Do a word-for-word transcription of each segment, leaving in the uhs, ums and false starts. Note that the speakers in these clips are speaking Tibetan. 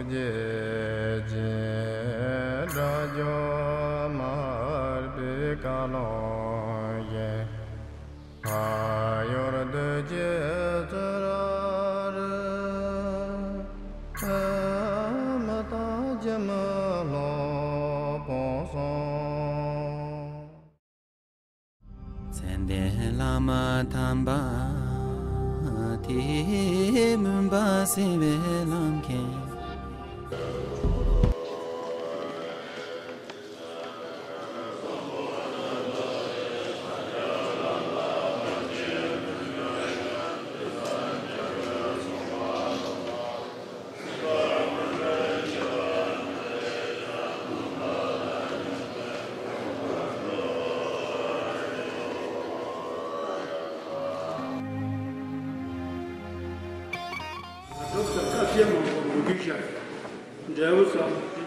ཞེས་བྱས་སྒྲ་སྒྱུར་མར་པའི་བཀའ་ལུང་བཞིན། ཁ་ཡོར་བདུད་ཀྱི་ཚུལ་རེ་རེ། མི་རྟག་འཇིགས་མེད་ལྷུན་པོར་གསུངས། མཚན་ལྡན་བླ་མ་དམ་པ་དེས། མུན་པ་སེལ་བའི་ལམ་མཁྱེན། འབྲས་བུ་བསམ།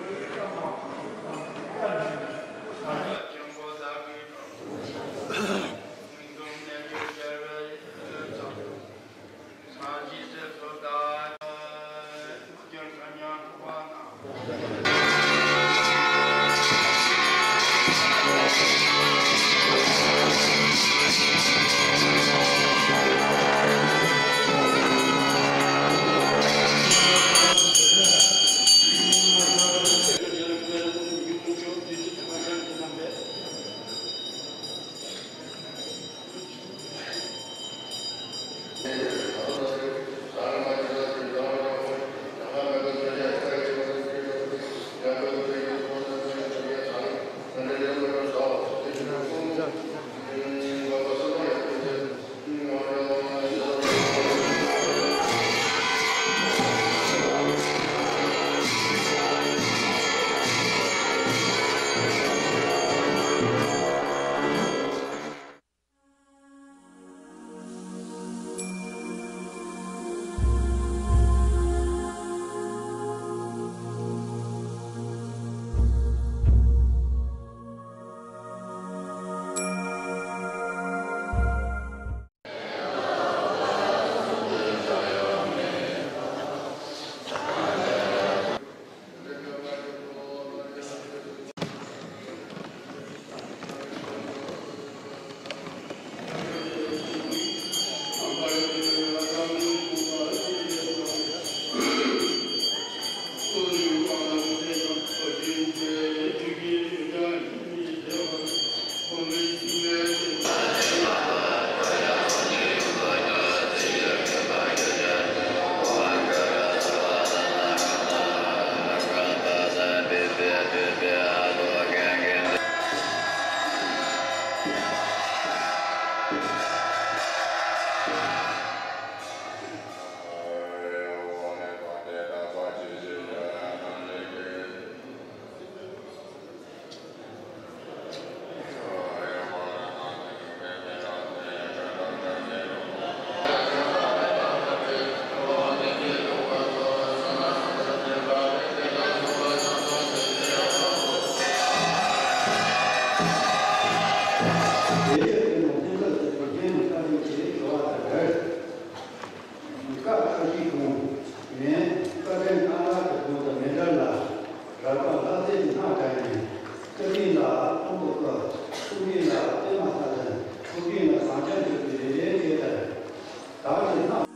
བཀའ་བཀའ་བཞིའི་གུང་། ཡན། བཀའ་དྲིན་ཨ་ལ་གི་གུང་དུ་མེ་སྦར་ལ། རབ་དགའ་ལྷ་རྫས་ཀྱི་སྣ་བཀྲ་ནས། སྐུ་རིང་ལ་ཕུང་པོ་བསྐོར། ཐུགས་རིང་ལ་པདྨ་ས་ལ། ཐུགས་རིང་ལ་ཟངས་ལྕགས་འཇུག་པའི་རེ་རེ་བྱས་ལྟར། བདག་གི་སྣ།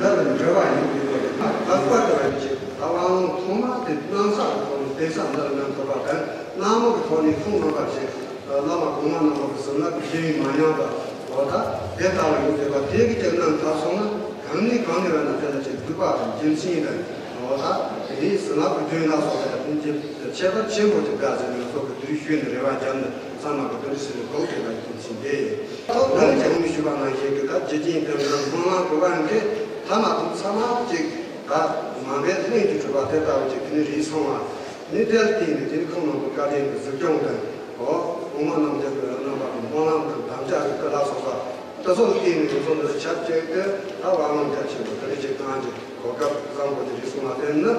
འདི་ལ་འབྲེལ་བ་ཡོད་པའི་སྐོར་དེ་ལྷག་པར་དུ་ར་ཅིག་ད་དབང་ལུང་ཐོག་མ་དེ་གནང་ས་གི་ཐོག་ནས་གདན་ས་འདི་ལ་གནང་ཐུབ་པ་དང་གནང་མུས་ཀྱི་ཐོག་ནས་ཁོང་རྣམ་པ་ཅིག་བླ་མ་གོང་མ་རྣམ་པ་གི་གཟུངས་བསྔགས་ཀྱི་རྒྱུན་མ་ཉམས་པ་འོ་ད་དེ་ལྟ་བུ་ཡོད་པ་དེ་གི་ཀྱང་གནང་ཐུབ་སོང་ན་གང་ནས་གང་ནས་བས་ན་དེ་ལ་ཅིག་སྡིག་པ་དང་རྒྱུ་མཚན་དང་འོ་ད་དེ་ནས་གཟུངས་བསྔགས་ཀྱི་རྒྱུན་ལ་སོགས་པ་དང་དེ་ཁྱད་པར་ཆེན་པོ་ཅིག་འགའ་ཟེར་ནས་སོགས་ཀྱི་དུས་ཤོད་ནས་རེ་བ་བརྒྱབ་ནས། ཚང་མ་གི་དོན་ཟེར་ནས་གོ་དེ་ལ་ཡིན་ཕྱིན་ཏེ། ཐོག་མར་ཀྱང་མི་ཞུ་བ་ནང་བཞིན་གྱི་ད་རྒྱུ་རྐྱེན་དེ་འདྲ་སྨོན་ལམ་གོ་བ་འདི་ཐ་མ་དུ་ཚང་མ་ཅིག་ད་མ་འབད་ལྷུན་གྱིས་གྲུབ་པ་དེ་ལྟ་བུ་ཅིག་དེ་ནི་རེད་སོང་བ། ནི་དེར་བརྟེན་ནས་དེ་ནི་ཁོང་རྣམ་པ་བཀའ་དྲིན་གྱི་གཟིགས་སྐྱོང་དང་འོ་དབུ་མ་རྣམ་རྒྱལ་གྱི་རྣམ་པ་གི་སྨོན་ལམ་དང་དམ་བཅའ་གི་སྐུ་ལ་སོགས་པ་དེ་ཚོ་ལ་བརྟེན་ནས་དེ་ཚོ་འདིར་ཆབས་ཅིག་ཏུ་ད་དབང་ལུང་རྒྱ་ཆེན་པོ་དེ་རིགས་ཅིག་བཏང་རྗེས། གོ་སྐབས་བཟང་པོ་དེ་རིགས་སོང་བ་དེ་ནི་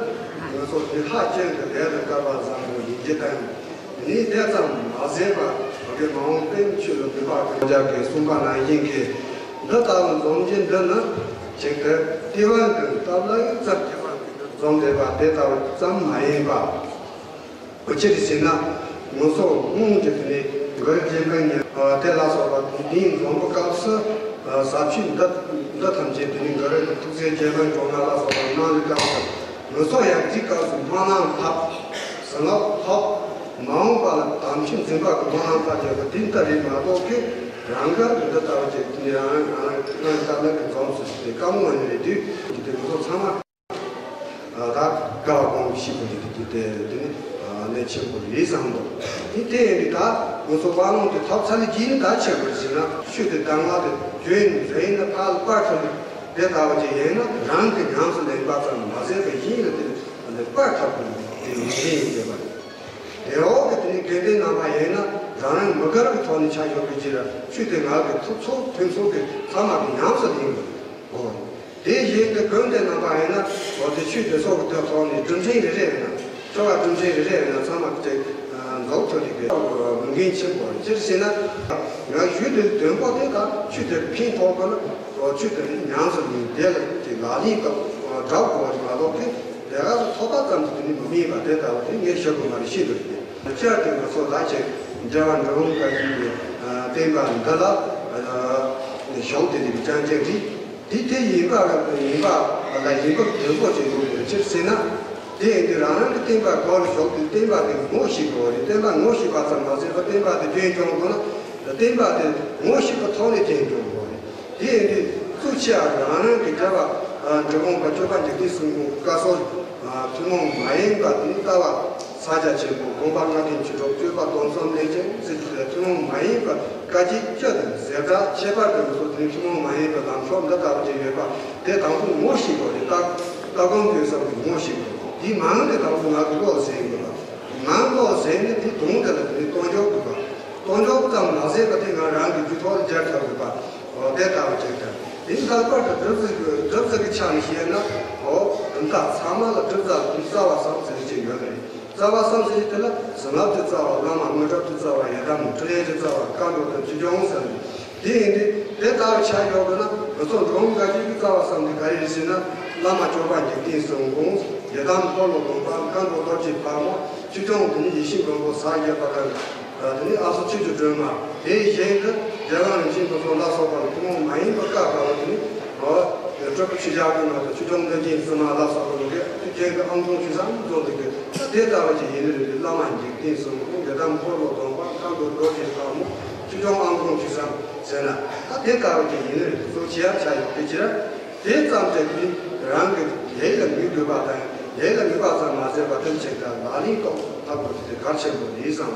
ང་ཚོ་དེ་ཧ་ཅང་གི་ལས་དང་སྐལ་བ་བཟང་པོ་ཡིན་གྱི་དང་། ནི་དེ་ཙམ་མ་ཟད་པར་བོད་ཀྱི་མ་འོངས་པའི་ཆོས་ལ་ནུས་པ་གི་རྒྱ་གིས་གསུངས་པ་ནང་བཞིན་གྱི་འདི་ལྟ་བུ་འཛོམས་རྒྱུ་འདི་ནི་ཅིག་ཏུ་སྟེས་དབང་གི་སྟབས་ལ་ཡོད་ཙམ་གྱི་དབང་གིས་འཛོམས་བསྡད་པ་དེ་ལྟ་བུ་ཙམ་མ་ཡིན་པ། ཅི་ཞིག་ཟེར་ན། ང་ཚོ་སྔོན་གྱི་དེ་ནས་གུ་རུ་རྗེ་འབངས་ཉེར་དེ་ལ་སོགས་པ་དེ་འདིའི་འཛོམས་པའི་སྐབས་སུ་ཟབ་ཆོས་འདི་འདི་ཐམས་ཅད་དེ་ནས་གུ་རུ་གི་ཐུགས་སྲས་རྗེ་འབངས་གྲོགས་ལ་སོགས་པ་གནང་བའི་སྐབས་སུ་ང་ཚོ་ཡང་དེའི་སྐབས་སུ་སྨོན་ལམ་བཏབ། གཟུངས་བསྔགས་ཐོབ། མ་འོངས་པ་ལ་དམ་ཆོས་འཛིན་པ་གི་སྨོན་ལམ་བཏབ་རྒྱུ་དེ་འདི་ལྟ་རེད་མ་གཏོགས་ཀི་རང་ག་གི་འདི་ལྟ་བུ་ཅིག་དེ་ནས་རང་རང་རང་ལྟ་ལ་གི་འཛོམས་སུ་ཞིག་དེ་དཀའ་མོ་ནི་རེད་དུས་ཀྱི་དེ་ང་ཚོ་ཚང་མ། ད་སྐལ་བ་གོང་གི་ཤེས་པོ་ཡོད་དེ་དེ་དེ་ནི་གནད་ཆེན་པོ་རེད་བསམ་འདུག་དེ་དེ་ཡིན་དུས་ད་ང་ཚོ་དབང་ལུང་དེ་ཐོབ་ཚར་ནས་ཀྱིས་ནི་ད་ཆེན་པོ་ཞིག་ན་ཆོས་དེ་གདམས་ངག་དེ་རྒྱུན་རེ་ཡིན་ན་ཕར་ལ་སྤར་ཐུབ་ནས་དེ་ལྟ་བུ་ཅིག་ཡིན་ན་རང་གི་ཉམས་སུ་ལེན་པ་ཙམ་མ་ཟད་པར་གཞན་ལ་དེ་ལ་སྤར་ཐུབ་དགོས་དེ་ཡིན་ཡིན་ཟེར་བ་རེད། དེ་འོག་གི་དེ་ནི་དགེ་ལྡན་རྣམ་པ་ཡིན་ན་རང་རང་མི་དགར་བའི་ཐོག་ནས་ཆ་ཡོད་པའི་ཕྱིར་ཆོས་དེ་ངག་གི་ཐུགས་ཚོགས་ཐུན་ཚོད་ཀྱི་ཚང་མ་གི་ཉམས་སུ་ལེན་དགོས། དེ་བཞིན་དུ་དགོན་སྡེ་རྣམ་པ་ཡིན་ན་འོ་དེ་ཆོས་དེ་སོགས་ཀྱི་དོན་ཐོག་ནས་སྒྲུབ་ཆེན་རེ་རེ་ཡིན་ན་ཆོ་ག་སྒྲུབ་ཆེན་རེ་རེ་ཡིན་ན་ཚང་མ་དེ་རྫོགས་ཐུབ་ཀྱི་དགོས་འགན་ཆེན་པོ་ཅིར་ཟེར་ན་ང་ཞུས་དོན་དོན་པོ་དེ་དག་ཆོས་དེར་ཕན་ཐོགས་པ་ན་འོ་ཆོས་དེ་ཉམས་སུ་ལེན་དེ་ལ་དེ་ལག་ལེན་དུ་བསྒྲུབ་དགོས་པ་ཞིག་མ་གཏོགས་དེ་དེ་ག་ལ་ཐོབ་པ་ཙམ་གྱིས་དེ་ནི་མི་དམིགས་པ་དེ་ལྟ་བུ་དེ་ངས་ཞུ་དགོས་མ་རེད་ཤེས་འདུག་སྟེ། བསྐྱར་དུ་ང་ཚོ་ལ་ཅིག་འབྲེལ་བ་འབྲི་གུང་བཀའ་བརྒྱུད་ཀྱི་བསྟན་པ་འདི་ལ་ཞུགས་ཏེ་ནི་བྱང་ཆེན་རིགས། དེ་དེ་ཡིན་པ་རང་དུ་ཡིན་པ་ལ་ཡིན་པ་དོན་པོ་ཅིག་ཡོང་དགོས་ཅིར་ཟེར་ན། དེ་ཡིན་དུས་རང་རང་གི་བསྟན་པ་གོ་ལ་ཞུགས་ཏེ་བསྟན་པ་དེ་ངོ་ཤེས་དགོས་རེད། བསྟན་པ་ངོ་ཤེས་པ་ཙམ་མ་ཟད་པར་བསྟན་པ་དེ་རྒྱུན་སྐྱོང་དགོས་ན། བསྟན་པ་དེ་ངོ་ཤེས་པའི་ཐོག་ནས་རྒྱུན་སྐྱོང་དགོས་རེད། དེ་ཡིན་དུས་གཙོ་ཆེ་བ་རང་རང་གི་རྒྱལ་བ་འབྲི་གུང་པ་སྤྱོད་པ་འཇིག་རྟེན་གསུམ་མགོན་བཀའ་སྲོལ་ཐུན་མོང་མ་ཡིན་པ་དེ་ལྟ་བ། ས་སྐྱ་ཆེན་པོ་དགོངས་པ་ལྔ་ལྡན་ཆོས་གྲོགས་སྤྱོད་པ་སྟོང་གསུམ་ལས་ཅན་ཟེར་རྒྱུ་ལས་ཐུན་མོང་མ་ཡིན་པ་བཀའ་རྒྱའི་བཅུ་དང་ཟེར་སྒྲ་ཁྱད་པར་དུ་མི་སོགས་དེ་ནི་ཐུན་མོང་མ་ཡིན་པའི་ལམ་ཕྱོགས་འདི་ལྟ་བུ་ཅིག་ཡོད་པ་དེ་དང་པོ་ངོ་ཤེས་དགོས་རེད། ལྟ་ལྟ་སྒོམ་དུས་བསམ་གྱིས་ངོ་ཤེས་དགོས། དེའི་མང་དེ་དང་པོ་ང་གི་བློ་ལ་ཟིན་དགོས་པ། ང་བློ་ལ་ཟིན་ནས་དེ་དོན་དེ་ལ་དེ་ནི་རྟོགས་འཇོག་དགོས་པ། རྟོགས་འཇོག་ཙམ་མ་ཟད་པ་དེ་ང་རང་གི་རྒྱུད་ཐོག་ལ་སྦྱར་ཐུབ་དགོས་པ། འོ་དེ་ལྟ་བུ་ཅིག་དང་། དེ་ལྷག་པར་དུ་སྒྲུབ་རྫས་ཀྱི་སྒྲུབ་རྫས་ཀྱི་ཆ་ནས་བཤད་ན། འོ་དེ་དག་ཚང་མ་ལ་སྒྲུབ་རྫས་ཀྱི་རྩ་བ་བསམ་ཟེར་གྱི་ཡོད་རེད། རྩ་བ་བསམ་ཟེར་གྱི་དེ་ལ་བྱིན་རླབས་ཀྱི་རྩ་བ། བླ་མ་དངོས་གྲུབ་ཀྱི་རྩ་བ། ཡི་དམ་འཕྲིན་ལས་ཀྱི་རྩ་བ། བཀའ་འགྲོ་དང་ཆོས་སྐྱོང་ཟེར་རེད། དེ་ཡིན་དུས་དེ་ལྟ་བུ་ཆ་ཡོད་དགོས་ན་ང་ཚོ་འབྲི་གུང་བཀའ་བརྒྱུད་ཀྱི་རྩ་བ་བསམ་དེ་ག་རེ་རེད་ཟེར་ན། བླ་མ་སྐྱོབ་པ་འཇིག་རྟེན་གསུམ་མགོན། ཡི་དམ་འཁོར་ལོ་སྡོམ་པ། མཁའ་འགྲོ་རྡོ་རྗེ་ཕག་མོ། ཆོས་སྐྱོང་དེ་ནི་ཡེ་ཤེས་མགོན་པོ་ཟག་བཅས་པ་དང་། དེ་ནི་ཨ་སོ་ཆོས་ཀྱི་སྒྲོན་མ། དེ་བཞིན་དུ་རྒྱལ་དབང་རིན་ཆེན་ཕུན་ཚོགས་ལ་སོགས་པ་ལ་ཐུན་མོང་མ་ཡིན་པ་བཀའ་བསྒོ་བ་དེ་ནི། སྤྲུལ་སྐུ་ཆོས་རྒྱལ་ཀུན་ལེགས་དང་ཆོས་སྐྱོང་བློན་ཆེན་བཙུན་མ་ལ་སོགས་པ་ལ་དེ་རྒྱན་གྱི་ཨང་གྲངས་ཆུ་ཚང་རྫོགས་འདུག་གི། དེ་ལྟ་བུ་ཅིག་ཡིན་ནི་རེད། བླ་མ་འཇིག་རྟེན་གསུམ་མགོན། ཡི་དམ་འཁོར་ལོ་སྡོམ་པ། མཁའ་འགྲོ་རྡོ་རྗེ་ཕག་མོ། ཆོས་སྐྱོང་ཨང་གྲངས་ཆུ་ཚང་ཟེར་ན། ད་དེ་ལྟ་བུ་ཅིག་ཡིན་ནི་རེད། གཙོ་ཆེ་ཡ་ཆ་ཡོད་པའི་ཕྱིར། དེ་ཙམ་དེ་དུས་རང་གི་ལས་ལ་དམིགས་དགོས་པ་དང་། ལས་ལ་དམིགས་པ་ཙམ་མ་ཟད་པར་ཐམས་ཅད་ཀྱང་ལག་ལེན་ཐོག་ཐབས་དགོས་དེ་གལ་ཆེན་པོ་རེད་བསམ།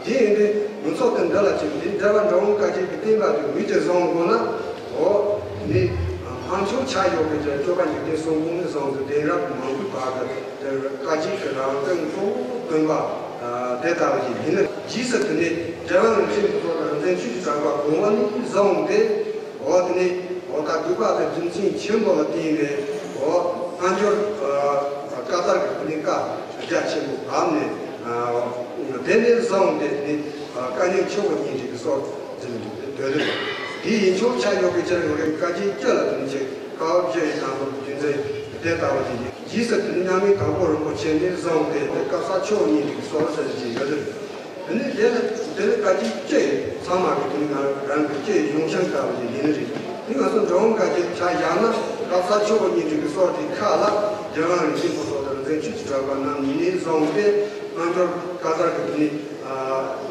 དེ་ཡིན་དུས་ང་ཚོ་དེ་འདི་ལ་ཅིག་འདི་འགྲེལ་པ་འབྲི་གུང་བཀའ་བརྒྱུད་ཀྱི་བསྟན་པ་དེ་ངོས་ཀྱིས་བཟུང་དགོས་ན། འོ་ནི་ཕན་ཆོད་ཆ་ཡོད་པའི་ཕྱིར་སྤྱོད་པ་འཇིག་རྟེན་གསུམ་མགོན་ནས་བཟུང་སྟེ་གདན་རབས་མང་པོའི་བར་དུ་དེར་བཀའ་བརྒྱུད་ཀྱི་རང་བཙན་གཙོ་བོ་སྟོན་པ་དེ་ལྟ་བུ་ཞིག་ཡིན། རྗེས་སུ་དེ་ནས་རྒྱལ་དབང་རིན་ཆེན་ཕུན་ཚོགས་དང་རིག་འཛིན་ཆོས་ཀྱི་གྲགས་པ་དགོངས་པ་ནས་བཟུང་སྟེ། འོ་དེ་ནས་འོ་ད་དགོས་པ་དང་རྒྱུ་མཚན་ཆེན་པོ་ལ་བརྟེན་ནས་འོ་སྔ་འགྱུར་བཀའ་དར་གྱི་དེ་ནས་བཀའ་རྒྱ་ཆེན་པོ་བབས་ནས། དེ་ནས་བཟུང་སྟེ་དེ་ནས་བཀའ་རྙིང་ཆུ་བོ་གཉིས་འདྲེས་ཀྱི་སྲོལ་འཛིན་འདུག་སྟེ། དོན་དུ་དེ་ཡིན་ཆོག་ཆ་ཡོད་པའི་ཕྱིར་ཡོད་རིགས་བཀའ་བརྒྱད་ཅུ་ལ་དོན་ཆེ་བཀའ་བབས་བཞི་ཡི་དང་པོ་རྒྱུ་མཚན་དེ་ལྟ་བུ་ཞིག་ཡིན། རྗེས་སུ་དེ་ནས་མཉམ་མེད་དྭགས་པོ་རིན་པོ་ཆེ་ནས་བཟུང་སྟེ་དེ་བཀའ་གསར་ཆུ་བོ་གཉིས་འདྲེས་ཀྱི་སྲོལ་ཟེར་གྱི་ཡོད་རེད། དེ་ནས་དེ་ལ་དེ་ནི་བཀའ་བརྒྱད་ཅུ་ཡི་ཚང་མ་གི་དེ་ནི་ང་རང་གི་ཅུ་ཡི་གཞུང་ཤིང་ལྟ་བུ་ཞིག་ཡིན་ནི་རེད། དེ་ང་ཚོ་འབྲི་གུང་བཀའ་བརྒྱད་ཆ་བཞག་ན། བཀའ་ས་ཆོས་དབང་སྙན་བརྒྱུད་ཀྱི་སྲོལ་དེའི་ཁ་ལ་རྒྱལ་དབང་རིན་ཆེན་ཕུན་ཚོགས་དང་རིག་འཛིན་ཆོས་ཀྱི་གྲགས་པ་རྣམ་གཉིས་ནས་བཟུང་སྟེ་རྣལ་འབྱོར་བཀའ་གསར་གྱི་དེ་ནས་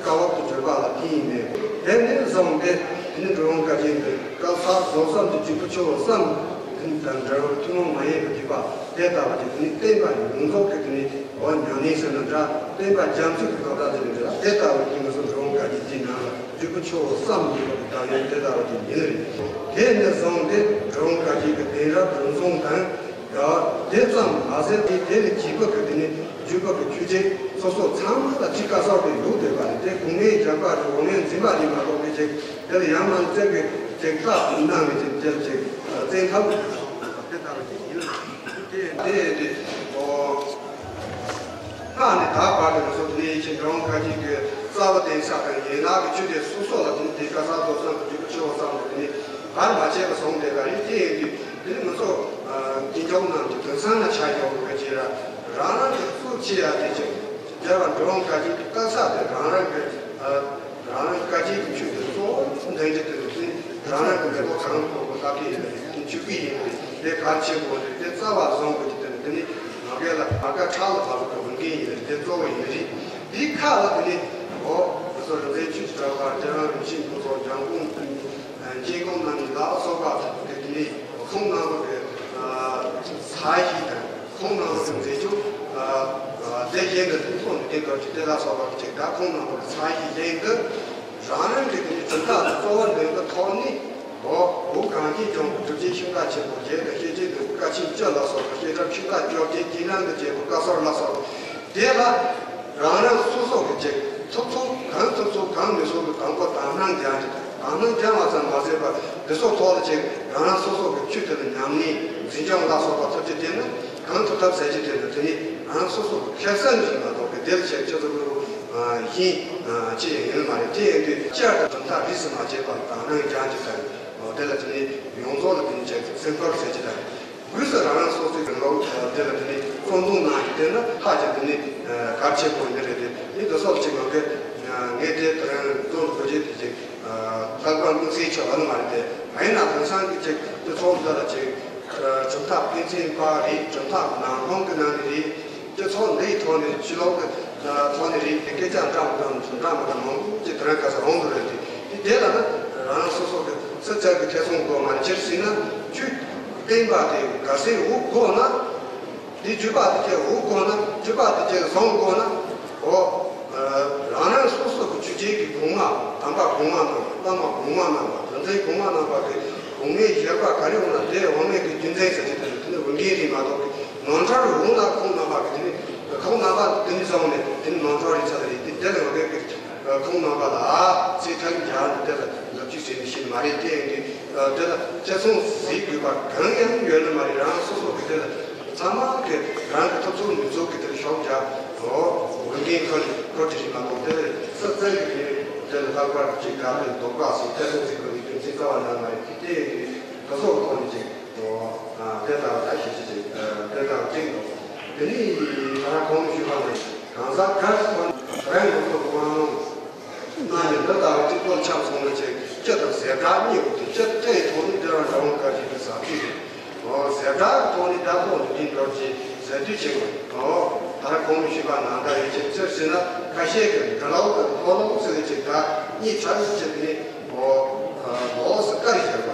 བཀའ་བབ་ཏུ་བརྗོད་པ་ལ་དེ་ཡིན་མོད། དེ་ནས་བཟུང་སྟེ་དེ་ནས་འགྲོ་བ་བཀའ་བརྒྱུད་ཀྱི་བཀའ་ས་རྫོགས་སམ་གྱི་བརྒྱུད་པ་ཆེ་བ་གསུམ་དེ་དང་འབྲེལ་བའི་ཐུན་མོང་མ་ཡིན་པའི་བརྒྱུད་པ་དེ་ལྟ་བུ་དེ་དེ་ནས་བསྟན་པ་ཡོངས་རྫོགས་ཀྱི་དེ་ནས་འོ་ཉམས་ལེན་ཟེར་ན་འདྲ། བསྟན་པ་རྒྱ་མཚོའི་གི་གང་ཟག་དེ་ལས་འདྲ་དེ་ལྟ་བུ་དེ་ང་ཚོ་འགྲོ་བ་བཀའ་བརྒྱུད་དེའི་ནང་ལ། བརྒྱུད་པ་ཆེ་བ་གསུམ་ཡོད་པ་དང་ཡོད་དེ་ལྟ་བུ་དེ་ཡིན་རེད། དེ་ནས་བཟུང་སྟེ་འགྲོ་བ་བཀའ་བརྒྱུད་ཀྱི་གདན་རབས་རིམ་བྱོན་དང་། དེ་ཙམ་མ་ཟད་དེ་དེ་ལས་བརྒྱུད་པ་གི་དེ་ནས་བརྒྱུད་པ་གི་ཆོས་ཆེན་སོ་སོ་ཚང་མ་ལ་ཁྲིད་བཀའ་གསར་དུ་ཡོད་བསྡད་པ་རེད། དེ་སྐུ་ངལ་རྒྱག་པ་རེད། འོ་ངལ་འཛིན་པ་རེད་མ་གཏོགས་དེ་ཅིག་དེ་ལ་ཡང་མ་བཙལ་གི་ཅིག་བཀའ་གནང་གི་ཅིག་དེ་ལ་ཅིག་བཙན་ཐབས་དེ་ལྟ་བུ་ཅིག་ཡིན། དེ་དེ་དེ་ཨོ། སྔགས་ནས་ད་བར་དུ་ང་ཚོ་དེ་ནས་ཡིད་ཆེས་འགྲོ་འོང་བཀའ་བརྒྱུད་ཀྱི་རྩ་བ་བརྟེན་ས་དང་ཡན་ལག་གི་ཆོས་སྡེ་སོ་སོ་ལ་དེ་ནས་དེ་བཀའ་གསར་རྫོགས་སམ་གྱི་བརྒྱུད་པ་ཆེ་བ་ཙམ་དུ་དེ་ནས་བར་མ་ཆད་པར་བཟུང་བསྡད་པ་རེད། དེ་ཡིན་དུས་དེ་ནས་ང་ཚོ་དགེ་སྦྱོང་རྣམས་ཀྱི་དོན་ཚང་ན་ཆ་ཡོང་བའི་རྗེས་ལ་རང་རང་གི་གཙོ་ཆེ་ཡ་དེ་ཅིག་རྒྱལ་བ་འགྲོ་འོང་བཀའ་བརྒྱུད་ཀྱི་བཀའ་གསར་དེ་རང་རང་གི་རང་རང་བཀའ་བརྒྱུད་ཀྱི་ཆོས་དེ་གཙོ་བོ་འདོན་རྒྱུ་དེ་ནི་རང་རང་གི་མེ་ཏོག་གང་ཐོག་པོ་ལྟ་གི་ཡིན་པས་དེ་ཆོས་སྐུ་ཡིན་པས་དེ་གལ་ཆེན་པོ་རེད། དེ་རྩ་བ་བཟང་པོ་ཅིག་དེ་ནི་དེ་ནི་ང་རྒན་ལ་མ་དགའ་ཁྲག་ལ་བབས་པའི་འོས་འགན་ཡིན་རེད། དེ་གཙོ་བོ་ཡིན་རེད། དེའི་ཁ་ལ་དེ་ནི་འོ་དེ་ཚོ་རིག་འཛིན་ཆོས་ཀྱི་གྲགས་པ་རྒྱལ་བ་རིན་ཆེན་ཕུན་ཚོགས་འཇམ་མགོན་དང་། རྗེ་དགོངས་རྣམ་གཉིས་ལ་སོགས་པ་དེ་དེ་ནས་ཁོང་རྣམ་པ་གི་ས་གཞི་དང་ཁོང་རྣམ་པ་གི་མཛད་སྤྱོད་དེ་བཞིན་དུ་ཐུགས་སྲོག་ནས་བསྟན་དོར་གྱི་དེ་ལ་སོགས་པ་གི་ཅིག་ད་ཁོང་རྣམ་པ་གི་ས་གཞི་བཞིན་དུ་རང་རང་གི་དེ་ནས་གྲུབ་མཐའ་དང་རྩོལ་བ་འདོན་པའི་ཐོག་ནས་འོ་བོད་གངས་ཅན་ལྗོངས་ཀྱི་གྲུབ་ཆེན་ཤིང་རྟ་ཆེན་པོ་བརྒྱད་དང་ཤེས་བྱའི་འདུན་པ་ཀ་ཆེན་བཅུ་ལ་སོགས་པ་བཤད་གྲྭ་ཆོས་བདག་བཅོ་བརྒྱད་ཀྱི་ནང་དུ་བཅས་པའི་བཀའ་ཟུར་ལ་སོགས་པ་དེ་ལ། རང་རང་སོ་སོ་གི་ཅིག་ཐུབ་ཚོད་གང་ཐུབ་ཚོད་གང་ནུས་ཚོད་ཀྱི་དང་པོ་དག་སྣང་རྒྱག་རྒྱུ་དང་། དག་སྣང་རྒྱག་པ་ཙམ་མ་ཟད་པར་འདི་ཚོ་ཐོག་ལ་ཅིག་རང་རང་སོ་སོ་གི་ཆོས་དེ་ལ་ཉམས་ལེན་འཛིན་སྐྱོང་ལ་སོགས་པ་ཐུབ་རྒྱུ་དེ་ནི་གང་ཐུབ་ཐབས་ཟད་རྒྱུ་དེ་ནི་དེ་ནི་རང་སོ་སོ་གི་ཁེ་བཟང་ཞིག་མ་གཏོགས་གི་དེ་ལ་ཅིག་ཅི་ཙམ་གྱི་ཡིན་ཅི་ཡང་ཡིན་མ་རེད། དེ་ཡིན་དུས་བསྐྱར་དུ་གྲུབ་མཐའ་རིས་སུ་མ་ཆད་པར་དག་སྣང་རྒྱག་རྒྱུ་དང་། དེ་ལ་དེ་ནི་ཡོངས་རྫོགས་ལ་དེ་ནི་ཅིག་སེམས་ཁུར་ཟད་རྒྱུ་དང་། སྒོས་སུ་རང་རང་སོ་སོའི་གི་ལོ་དེ་ལ་དེ་ནི་བརྩོན་འདུན་གནང་གི་དེ་ན་ཧ་ཅང་དེ་ནི་གལ་ཆེན་པོ་ཡིན་རེད་དེ། ནི་དེ་སོགས་ཅིག་ང་གི་ངས་དེ་དོན་རྫོང་དུ་བྱེད་དེ་ཅིག་ལྷག་པར་དམིགས་བསལ་ཆེ་བ་ནི་མ་རེད་དེ། ཡིན་ན་དེང་སང་གི་ཅིག་དེ་ཚོགས་འདི་ལ་ཅིག་གྲུབ་མཐའ་ཕན་ཚུན་བར་རེད། གྲུབ་མཐའ་ནང་ཁོངས་ཀྱི་ནང་ནས་རེད། སྤྱི་ཚོགས་འདིའི་ཐོག་ནས་ཕྱི་ལོགས་ཀྱི་ཐོག་ནས་རེད། དེ་སྐད་ཆ་འདྲ་མི་འདྲ་མི་འདྲ་མི་འདྲ་མང་པོ་ཅིག་དེ་རིང་ཁ་སང་འོང་འདུག་རེད་དེ། དེ་དེ་ལ་ནི་རང་རང་སོ་སོ་གི་སྲིད་ཚད་ཀྱི་ཐེ་ཚོམ་དགོས་མ་རེད། ཕྱིར་ཟིན་ན་ཆོས་བསྟན་པ་དེ་ག་ཚོད་འུ་དགོས་ན། དེ་བརྒྱུད་པ་དེ་ཅིག་འུ་དགོས་ན། བརྒྱུད་པ་དེ་ཅིག་བཟང་དགོས་ན། འོ། རང་རང་སོ་སོ་གི་ཆོས་བརྒྱུད་ཀྱི་གོང་མ་དམ་པ་གོང་མ་རྣམ་པ། བླ་མ་གོང་མ་རྣམ་པ། རིག་འཛིན་གོང་མ་རྣམ་པ་གི་དགོངས་པའི་བཞེད་པ་ག་རེ་འོང་ན་དེ་འོང་མེད་ཀྱི་རྒྱུ་མཚན་ཟེར་གྱི་དེ་ནི་དེ་ནི་འོས་འགན་རེད་མ་གཏོགས་ཀྱི་ནོར་འཁྲུལ་འོང་ན་ཁོང་རྣམ་པ་གི་དེ་ནི་ཁོང་རྣམ་པ་དེ་ནི་བཟང་ནས་དེ་ནི་ནོར་འཁྲུལ་རེད་ཚར་རེད། དེ་དེ་ལ་འོས་འགན་གྱི་ཁོང་རྣམ་པ་ལ་ཚེ་ཐར་རྒྱག་ནས་དེ་ལ་ལབ་ཅིག་ཟེར་ནས་ཤེས་ནི་མ་རེད། དེ་ཡིན་དུས་དེ་ལ་ཐེ་ཚོམ་ཟིག་དགོས་པ་གང་ཡང་ཡོད་ནི་མ་རེད། རང་སོ་སོ་གི་དེ་ལ། ཚང་མ་གི་རང་གི་ཐུབ་ཚོད་ནུས་ཚོད་ཀྱི་དེར་ཤོག་རྒྱག་འོ་འོས་འགན་ཁུར་ཁུར་གྱི་རིགས་མ་གཏོགས་དེ་སྲིད་རྩེ་གི་དེ་དེ་ལ་ལྷག་པར་གཅིག་དགའ་བའི་ལྡོག་པ་སོགས་དེ་ཚོ་ཚིག་པ་ཡི་རྒྱུ་མཚན་རྩ་བ་ནས་མ་རེད། དེ་ཡིན་དུས་དེ་ཚོ་གི་ཐོག་ནས་ཅིག་འོ་དེ་ལྟ་བ་ད་ཤེས་བྱེད་ཅིག་དེ་ལྟ་བ་གཅིག་འདུག་དེ་ནས་ད་གོང་ཞུས་པ་ནས་གང་ཟག་ག་ཚོད་རང་གི་ཐུབ་དབང་གནང་། གནང་ཡོད། འདི་ལྟ་བུ་གཅིག་པོ་ཆགས་སོང་ན་ཅིག་སྤྱི་དང་ཟད་འགྲན་གཉིས་ཡོད་དེ། སྤྱི་ལྟའི་ཐོག་ནས་དེ་རང་འདྲ་བོ་དཀའ་ཞིག་ཏུ་ཟབ་ཅིག་རེད། འོ་ཟད་འགྲན་ཐོག་ནས་བདག་པོ་འདི་འདྲ་ཅིག་ཟད་དུས་ཅིག་འོ་ད་ར་གོང་ནས་ཞུས་པ་ནང་ལྟར་ཡོད་ཅིག་ཅིག་ཟེར་ན་ཁ་ཤས་ཀྱིས་འདྲ་ལོག་གི་ལྷོ་ལོག་ཟེར་ཅིག་ད་གཉིས་ཆ་ཅིག་ནི་འོ་ལོགས་སུ་བཀར་བཞག་པ།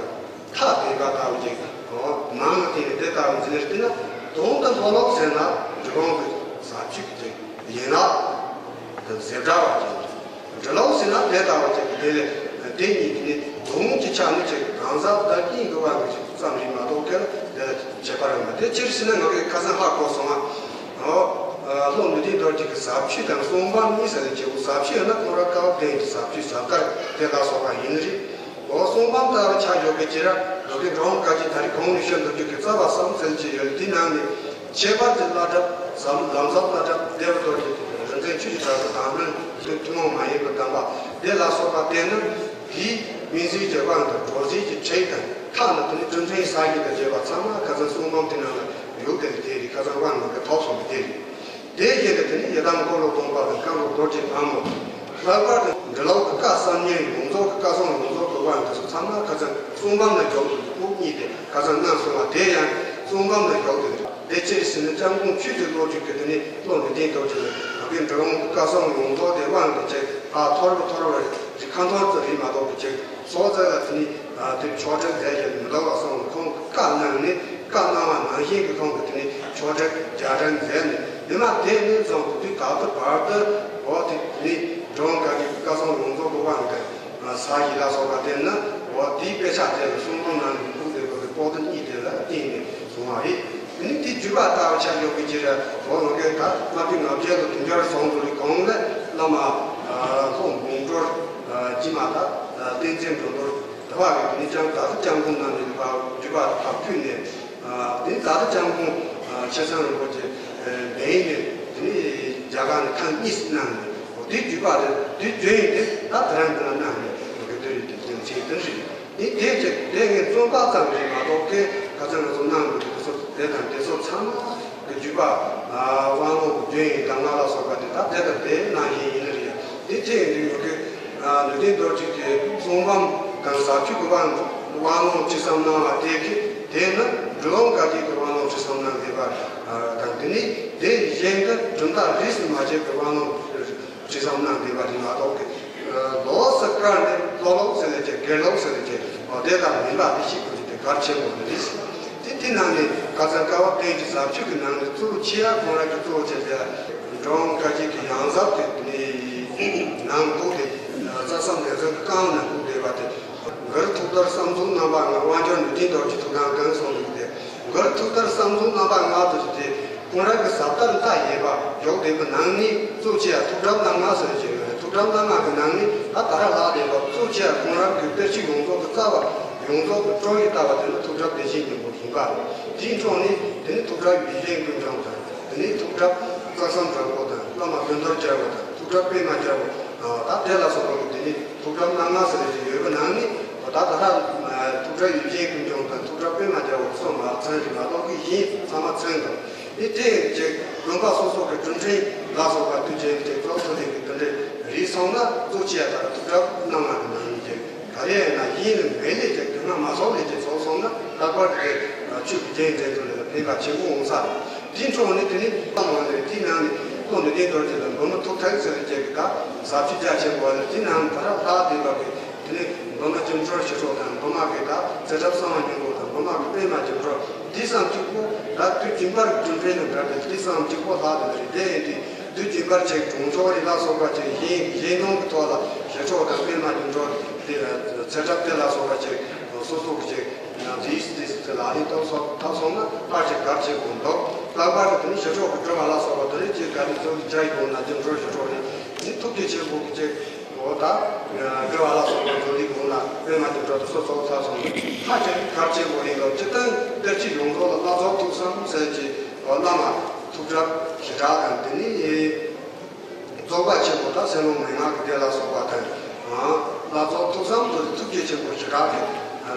ཐག་བདེན་པ་ལྟ་བུ་ཅིག་འོ་ནང་གི་དེ་ནི་དེ་ལྟ་བུ་འཛིན་རེ་བལྟས་ན་དོན་དུ་ལྷོ་ལོག་ཟེར་ན་འབྲི་གུང་གི་ཟབ་ཆོས་ཀྱི་ཅིག་ཡན་ལག་དང་ཟད་འགྲན་བ་ཅན། འདྲ་ལོག་ཟེར་ན་དེ་ལྟ་བུ་ཅིག་དེ་ལས་དེ་གཉིས་ཀྱི་ནི་དོན་གྱི་ཆ་ནི་ཅིག་གང་ཟག་བདག་གིས་འགྲོ་བ་མི་ཅིག་ཙམ་རེད་མ་གཏོགས་ཁྱེད་དེ་ལ་ཁྱད་པར་ཡོད་མ་རེད། དེ་ཕྱིར་ཟེར་ན་ང་གི་ཁ་སང་ཧ་གོ་སོང་ང་། འོ་ལྷོ་ནུབ་བསྟན་རྡོ་རྗེ་གི་ཟབ་ཆོས་དང་གསུང་འབུམ་གཉིས་ཟེར་ནས་བྱེད་པོ། ཟབ་ཆོས་ཡོད་ན་ཁོང་ར་བཀའ་བསྟན་གྱི་ཟབ་ཆོས་ཟབ་ལྟར་དེ་ལ་སོགས་པ་ཡིན་ནི་རེད། འོ་གསུང་འབུམ་ལྟ་བུ་ཆ་འཇོག་གི་ཅི་ར་ལོ་གི་འགྲོ་འོང་བཀའ་བརྒྱུད་ད་རེས་གོང་ནས་ཤོད་འདུག་རྒྱུ་གི་རྩ་བ་གསུམ་ཟེར་གྱི་ཡོད། དེ་ནང་ནས་ཁྱད་པར་གྱི་བླ་གྲྭ་ཟབ་ལམ་ཟབ་བླ་གྲྭ་བདེ་བ་རྡོ་རྗེ་རིག་འཛིན་ཆོས་ཀྱི་གྲགས་པ་དང་ལྷུན་ཐུན་མོང་མ་ཡིན་པའི་གདམས་པ་དེ་ལ་སོགས་པ་བསྟེན་ན་དེའི་སྨིན་བྱེད་ཀྱི་དབང་དང་གྲོལ་བྱེད་ཀྱི་ཁྲིད་དང་ཐ་ན་དེ་ནི་ཀུན་མཁྱེན་ས་ཡི་དང་བཅས་པ་ཚང་མ་ཁ་སང་གསུང་འབུམ་དེ་ནང་ལ་ཡོད་དེ་རེད། དེ་རེད། ཁ་སང་དབང་ནང་གི་ཐོག་སོང་བ་དེ་རེད། དེ་བཞིན་དུ་དེ་ནི་ཡི་དམ་འཁོར་ལོ་སྟོང་པ་དང་བསྐང་གསོ་རྡོ་རྗེ་ཕག་མོ། ལྷག་པར་དུ་འབྲི་ལོག་གི་བཀའ་གསར་རྙིང་ཡོངས་རྫོགས་ཀྱི་བཀའ་གསུང་ཡོངས་རྫོགས་ཀྱི་ དབང་དུ་ཚང་མ་ཁ་སང་གསུང་འབུམ་ལ་འཇོག་ཏུ་སྐུ་གཉིས་ཏེ་ཁ་སང་གནང་སོང་བ་དེ་ཡང་གསུང་འབུམ་ལ་འཇོག་ཏུ་དེ་ཅིར་ཟིན་ན་སྐྱབས་མགོན་ཆོས་ཀྱི་བློ་གྲོས་ཀྱི་དེ་ནི་བློ་འདི་ལྡན་རྡོ་རྗེ་ལ་ང་པའི་འབྲི་གུང་བཀའ་གསུང་ཡོངས་རྫོགས་དེ་དབང་དུ་བྱས་ཕར་འཐོར་བ་འཐོར་བ་རེ་ཁ་འཐོར་ཙམ་རེད་མ་གཏོགས་པའི་ཅིག་སོགས་ཙམ་ལ་དེ་ནི་དེ་ཆོག་ཁྲིམས་དེ་ཡང་མི་འདུག་བ་སོང་ཁོང་བཀའ་གནང་ནས་བཀའ་གནང་བ་ནང་བཞིན་གྱི་ཁོང་གི་དེ་ནི་ཆོག་ཁྲིམས་རྒྱ་ཁྲིམས་མཛད་ནས་མི་མ་དེ་ནས་བཟུང་དུས་ད་ལྟ་བར་དུ་འོ་དེ་ནི་འབྲི་གུང་བཀའ་བརྒྱུད་བཀའ་གསུང་ཡོངས་རྫོགས་དེ་དབང་དུ། ས་ཡི་ལ་སོགས་པ་དེ་ནི་འོ་དེའི་དཔེ་ཆ་དེ་ལ་གསུང་འབུམ་ནང་ནས་ཁུངས་དེ་བོད་ཀྱི་པོ་ཏི་གཉིས་དེ་ལ་བརྟེན་ནས་བྱུང་བ་རེད། དེ་ནི་དེའི་བརྒྱུད་པ་ལྟ་བུ་ཆ་འཇོག་གི་ཅི་རེད་འོ་ལོ་ཀའི་ད་ལྔ་བཅུ་ང་བརྒྱད་དང་དུང་ཕྱུར་སོང་དུ་རི་གོང་ལ་བླ་མ་ལྷོ་མོན་གྲུར་སྐྱེས་མ་ད་བསྟན་འཛིན་འགྲོ་འདུལ་དེ་བ་རེད། དེ་ནི་ལྕམ་ད་ཚོ་སྐྱབས་མགོན་རྣམ་གཉིས་ཀྱི་བརྒྱུད་པ་ཕར་ཕུད་ནས། དེ་ཛ་དུ་ལྕམ་མགོན་ཆེ་ཚང་རིན་པོ་ཆེ་འབད་ནས་དེ་ནས་རྒྱ་གར་ནས་ཁ་གཉིས་གནང་ནས་དེ་བརྒྱུད་པ་རེད། དེ་བརྒྱུད་ཡིན་དེ་ད་དེ་རང་དེ་ལ་གནང་ནས་དེ་རེད། དེ་དེ་ཚེ་དེ་རེད། དེ་དེ་ཅེ་དེ་ངས་རྩོམ་པ་ཙམ་རེད་མ་གཏོགས་དེ་ཁ་ཚང་ང་ཚོ་གནང་དགོས་དེ་ཚོ་དེ་དང་དེ་ཚོ་ཚང་མ་གི་བརྒྱུད་པ་དབང་ལུང་གི་བརྒྱུད་ཡིན་གདམས་ངག་ལ་སོགས་པ་དེ་ད་དེ་དང་དེ་གནང་བཞིན་ཡིན་ནི་རེད། དེ་ཐད་ཡིན་དུས་ཡོད་ཀི་ནུས་ལྡན་རྡོ་རྗེ་གི་གསུང་འབུམ་དང་ཟབ་ཆོས་ཀྱི་དབང་དབང་ལུང་ཅི་བསམ་གནང་བ་དེ་གི་དེ་ནི་འབྲི་གུང་བཀའ་བརྒྱུད་ཀྱི་དབང་ལུང་ཅི་བསམ་གནང་བསྡད་པ་དང་དེ་ནི་དེ་གཞན་གྱི་གྲུབ་མཐའ་རིས་སུ་མ་ཆད་པའི་དབང་ལུང་ཅི་བསམ་གནང་བསྡད་པ་དེ་མ་གཏོགས་ཀི་ལོགས་སུ་བཀར་ནས་ལོག་ལོག་ཟེར་ལས་ཀྱི་སྒེར་ལོག་ཟེར་ལས་ཀྱི་དེ་དང་མིན་པ་དེ་ཤེས་དགོས་ཀྱི་དེ་གལ་ཆེན་པོ་ནི་རེད། དེ་དེ་ནང་ནས་ཁ་སང་སྐལ་བ་བསྟན་གྱི་ཟབ་ཆོས་ཀྱི་ནང་ནས་གཙོ་བོ་ཆེ་ཡ་ཁོང་རང་གི་གཙོ་བོ་བྱས་ཏེ་འབྲི་གུང་བཀའ་བརྒྱུད་ཀྱི་ཡང་ཟབ་དེ་ནང་འདུག་སྟེ། རྩ་བསམ་ལས་ཚན་རྐང་ནང་འདུག་བསྡད་པ་དེ། གུ་རུ་ཐུགས་ལྟར་བསམ་གཟུགས་རྣམ་པ་ལྔ། དབང་ཕྱུག་ནུས་ལྡན་རྡོ་རྗེ་ཐུགས་དམ་བསྐང་གསུངས་འདུག་སྟེ། གུ་རུ་ཐུགས་ལྟར་བསམ་གཟུགས་རྣམ་པ་ལྔ་དེ་ཚོ་དེ་ཁོང་རང་གི་ཟབ་ལྟར་མཐའ་ཡས་པ་འཇོག་བསྡད་པའི་ནང་ནས་གཙོ་ཆེ་ཡ་ཐུགས་དམ་རྣམ་ལྔ་ཟེར་གྱི་ཡོད་རེད། ཐུགས་དམ་རྣམ་ལྔ་གི་ནང་ནས་ད་ད་ར་ལྷག་བསྡད་པ་གཙོ་ཆེ་ཡ་ཁོང་རང་གི་གཏེར་ཆོས་ཡོངས་རྫོགས་ཀྱི་རྩ་བ་ཡོངས་རྫོགས་ཀྱི་སྤྲོ་བའི་ལྟ་བ་དེ་ནི་ཐུགས་རབ་བདེ་ཆེན་སྙིང་པོ་བཟུང་པ་རེད། དེའི་འཕྲོ་ནས་དེ་ནི་ཐུགས་རབ་ཡིད་བཞིན་ཀུན་འབྱུང་དང་། དེ་ནས་ཐུགས་རབ་རྩ་གསུམ་དྲག་པོ་དང་བླ་མ་བློ་ལྡན་རྒྱལ་པོ་དང་ཐུགས་རབ་པད་མ་རྒྱལ་པོ་ད་དེ་ལ་སོགས་པ་གི་དེ་ནས་ཐུགས་རབ་རྣམ་ལྔ་ཟེར་བའི་ཡོད་པ་ནང་ནས་ད་ད་ལྟ་ཐུགས་རབ་ཡིད་བཞིན་ཀུན་འབྱུང་དང་ཐུགས་རབ་པད་མ་རྒྱལ་པོ་སོགས་མ་ཚང་ཞིག་མ་གཏོགས་ཀྱི་གཞན་ཚང་མ་ཚང་དང་། དེ་དེ་ཡིན་ཅིག་དགོན་པ་སོ་སོ་གི་གྲུབ་འབྲས་ལ་སོགས་པ་དུས་རྒྱུན་གྱི་གཙོ་བོ་དེ་གི་དེ་འདྲའི་རིགས་སོང་ན་གཙོ་ཆེ་ཡ་ད་ཐུགས་རབ་རྣམ་ལྔ་གི་ནང་ནས་ཀྱི། ག་རེ་ཡིན་ན་ཡིན་ནི་མེད་ལས་ཀྱི་དོན་ལ་མ་སོགས་ལས་ཀྱི་ཚོགས་སོང་ན་ལྷག་པར་དུ་ཆོས་ཀྱི་རྒྱན་འགྲེལ་དུ་ལས་ལ་ཕན་པ་ཆེན་པོ་འོང་ས་རེད། དེའི་འཕྲོ་ནས་དེ་ནི་བླ་མ་ནས་དེའི་ནང་ནས་བློ་འདི་ལྡན་རྡོ་རྗེ་དང་འབུམ་ཐུགས་ཐག་ཟེར་བའི་རྒྱལ་གྱི་ད་ཟབ་ཆོས་རྒྱ་ཆེན་པོ་ལ་དེའི་ནང་ནས་ད་ར་ལྷག་བསྡད་པ་གི་དེ་ནི་འབུམ་སྒྱུ་འཕྲུལ་ཞི་ཁྲོ་དང་འབུམ་གྱི་ད་ཚེ་རབས་གསང་བ་སྙིང་པོ་དང་འབུམ་གྱི་པད་མ་སྒྱུ་འཕྲུལ་དེ་བསམ་གཅིག་པོ་ད་དུས་རྒྱུན་པར་གྲུབ་འབྲས་ནི་འདྲ་དེ་དེ་བསམ་གཅིག་པོ་ལྷག་བསྡད་པ་རེད། དེ་ཡིན་དུས། དུས་རྒྱུན་པར་ཅིག་གྲོང་ཆོག་རིགས་ལ་སོགས་པ་ཅིག་གཞན་གཞན་སྣང་གི་ཐོག་ལ་ཞི་ཁྲོ་དང་པད་མ་སྒྱུ་འཕྲུལ་དེ་ཚེ་རབས་དེ་ལ་སོགས་པ་ཅིག་སོ་སོ་གི་ཅིག་ལུས་དེ་ལ་ལུས་ཐོག་སོགས་ཐོག་སོང་ན་ཕར་ཅིག་གར་ཆེ་དགོས་འདུག་ལྷག་པར་དུ་དེ་ནི་ཞི་ཁྲོ་གི་སྒྲུབ་པ་ལ་སོགས་པ་དེ་རིགས་ཅིག་ག་ནས་ཚོགས་ཀྱི་བྱ་ཡི་དགོངས་ན་སྒྱུ་འཕྲུལ་ཞི་ཁྲོ་རེད། དེ་ནི་ཐུགས་རྗེ་ཆེན་པོ་གི་ཅིག་འོ་ད་དགེ་བ་ལ་སོགས་པ་མཛོད་དེ་དགོངས་ན་པད་མ་སྒྱུ་འཕྲུལ་དེ་སོ་སོ་ཐོག་སོང་ན་ཕར་ཅིག་གར་ཆེ་དགོས་ཡིན་འདུག་སྤྱིར་བཏང་གཏེར་ཆོས་ཡོངས་རྫོགས་ལ་བླ་རྫོགས་ཐུགས་བསམ་ཟེར་གྱི་བླ་མ། ཐུགས་རབ་ཞི་དྲག་དང་དེ་ནི་རྫོགས་པ་ཆེན་པོ་དང་སེམས་ལུང་མན་ངག་གི་སྡེ་ལ་སོགས་པ་དང་། བླ་རྫོགས་ཐུགས་བསམ་དུ་ཐུགས་རྗེ་ཆེན་པོ་ཞི་དྲག་གི་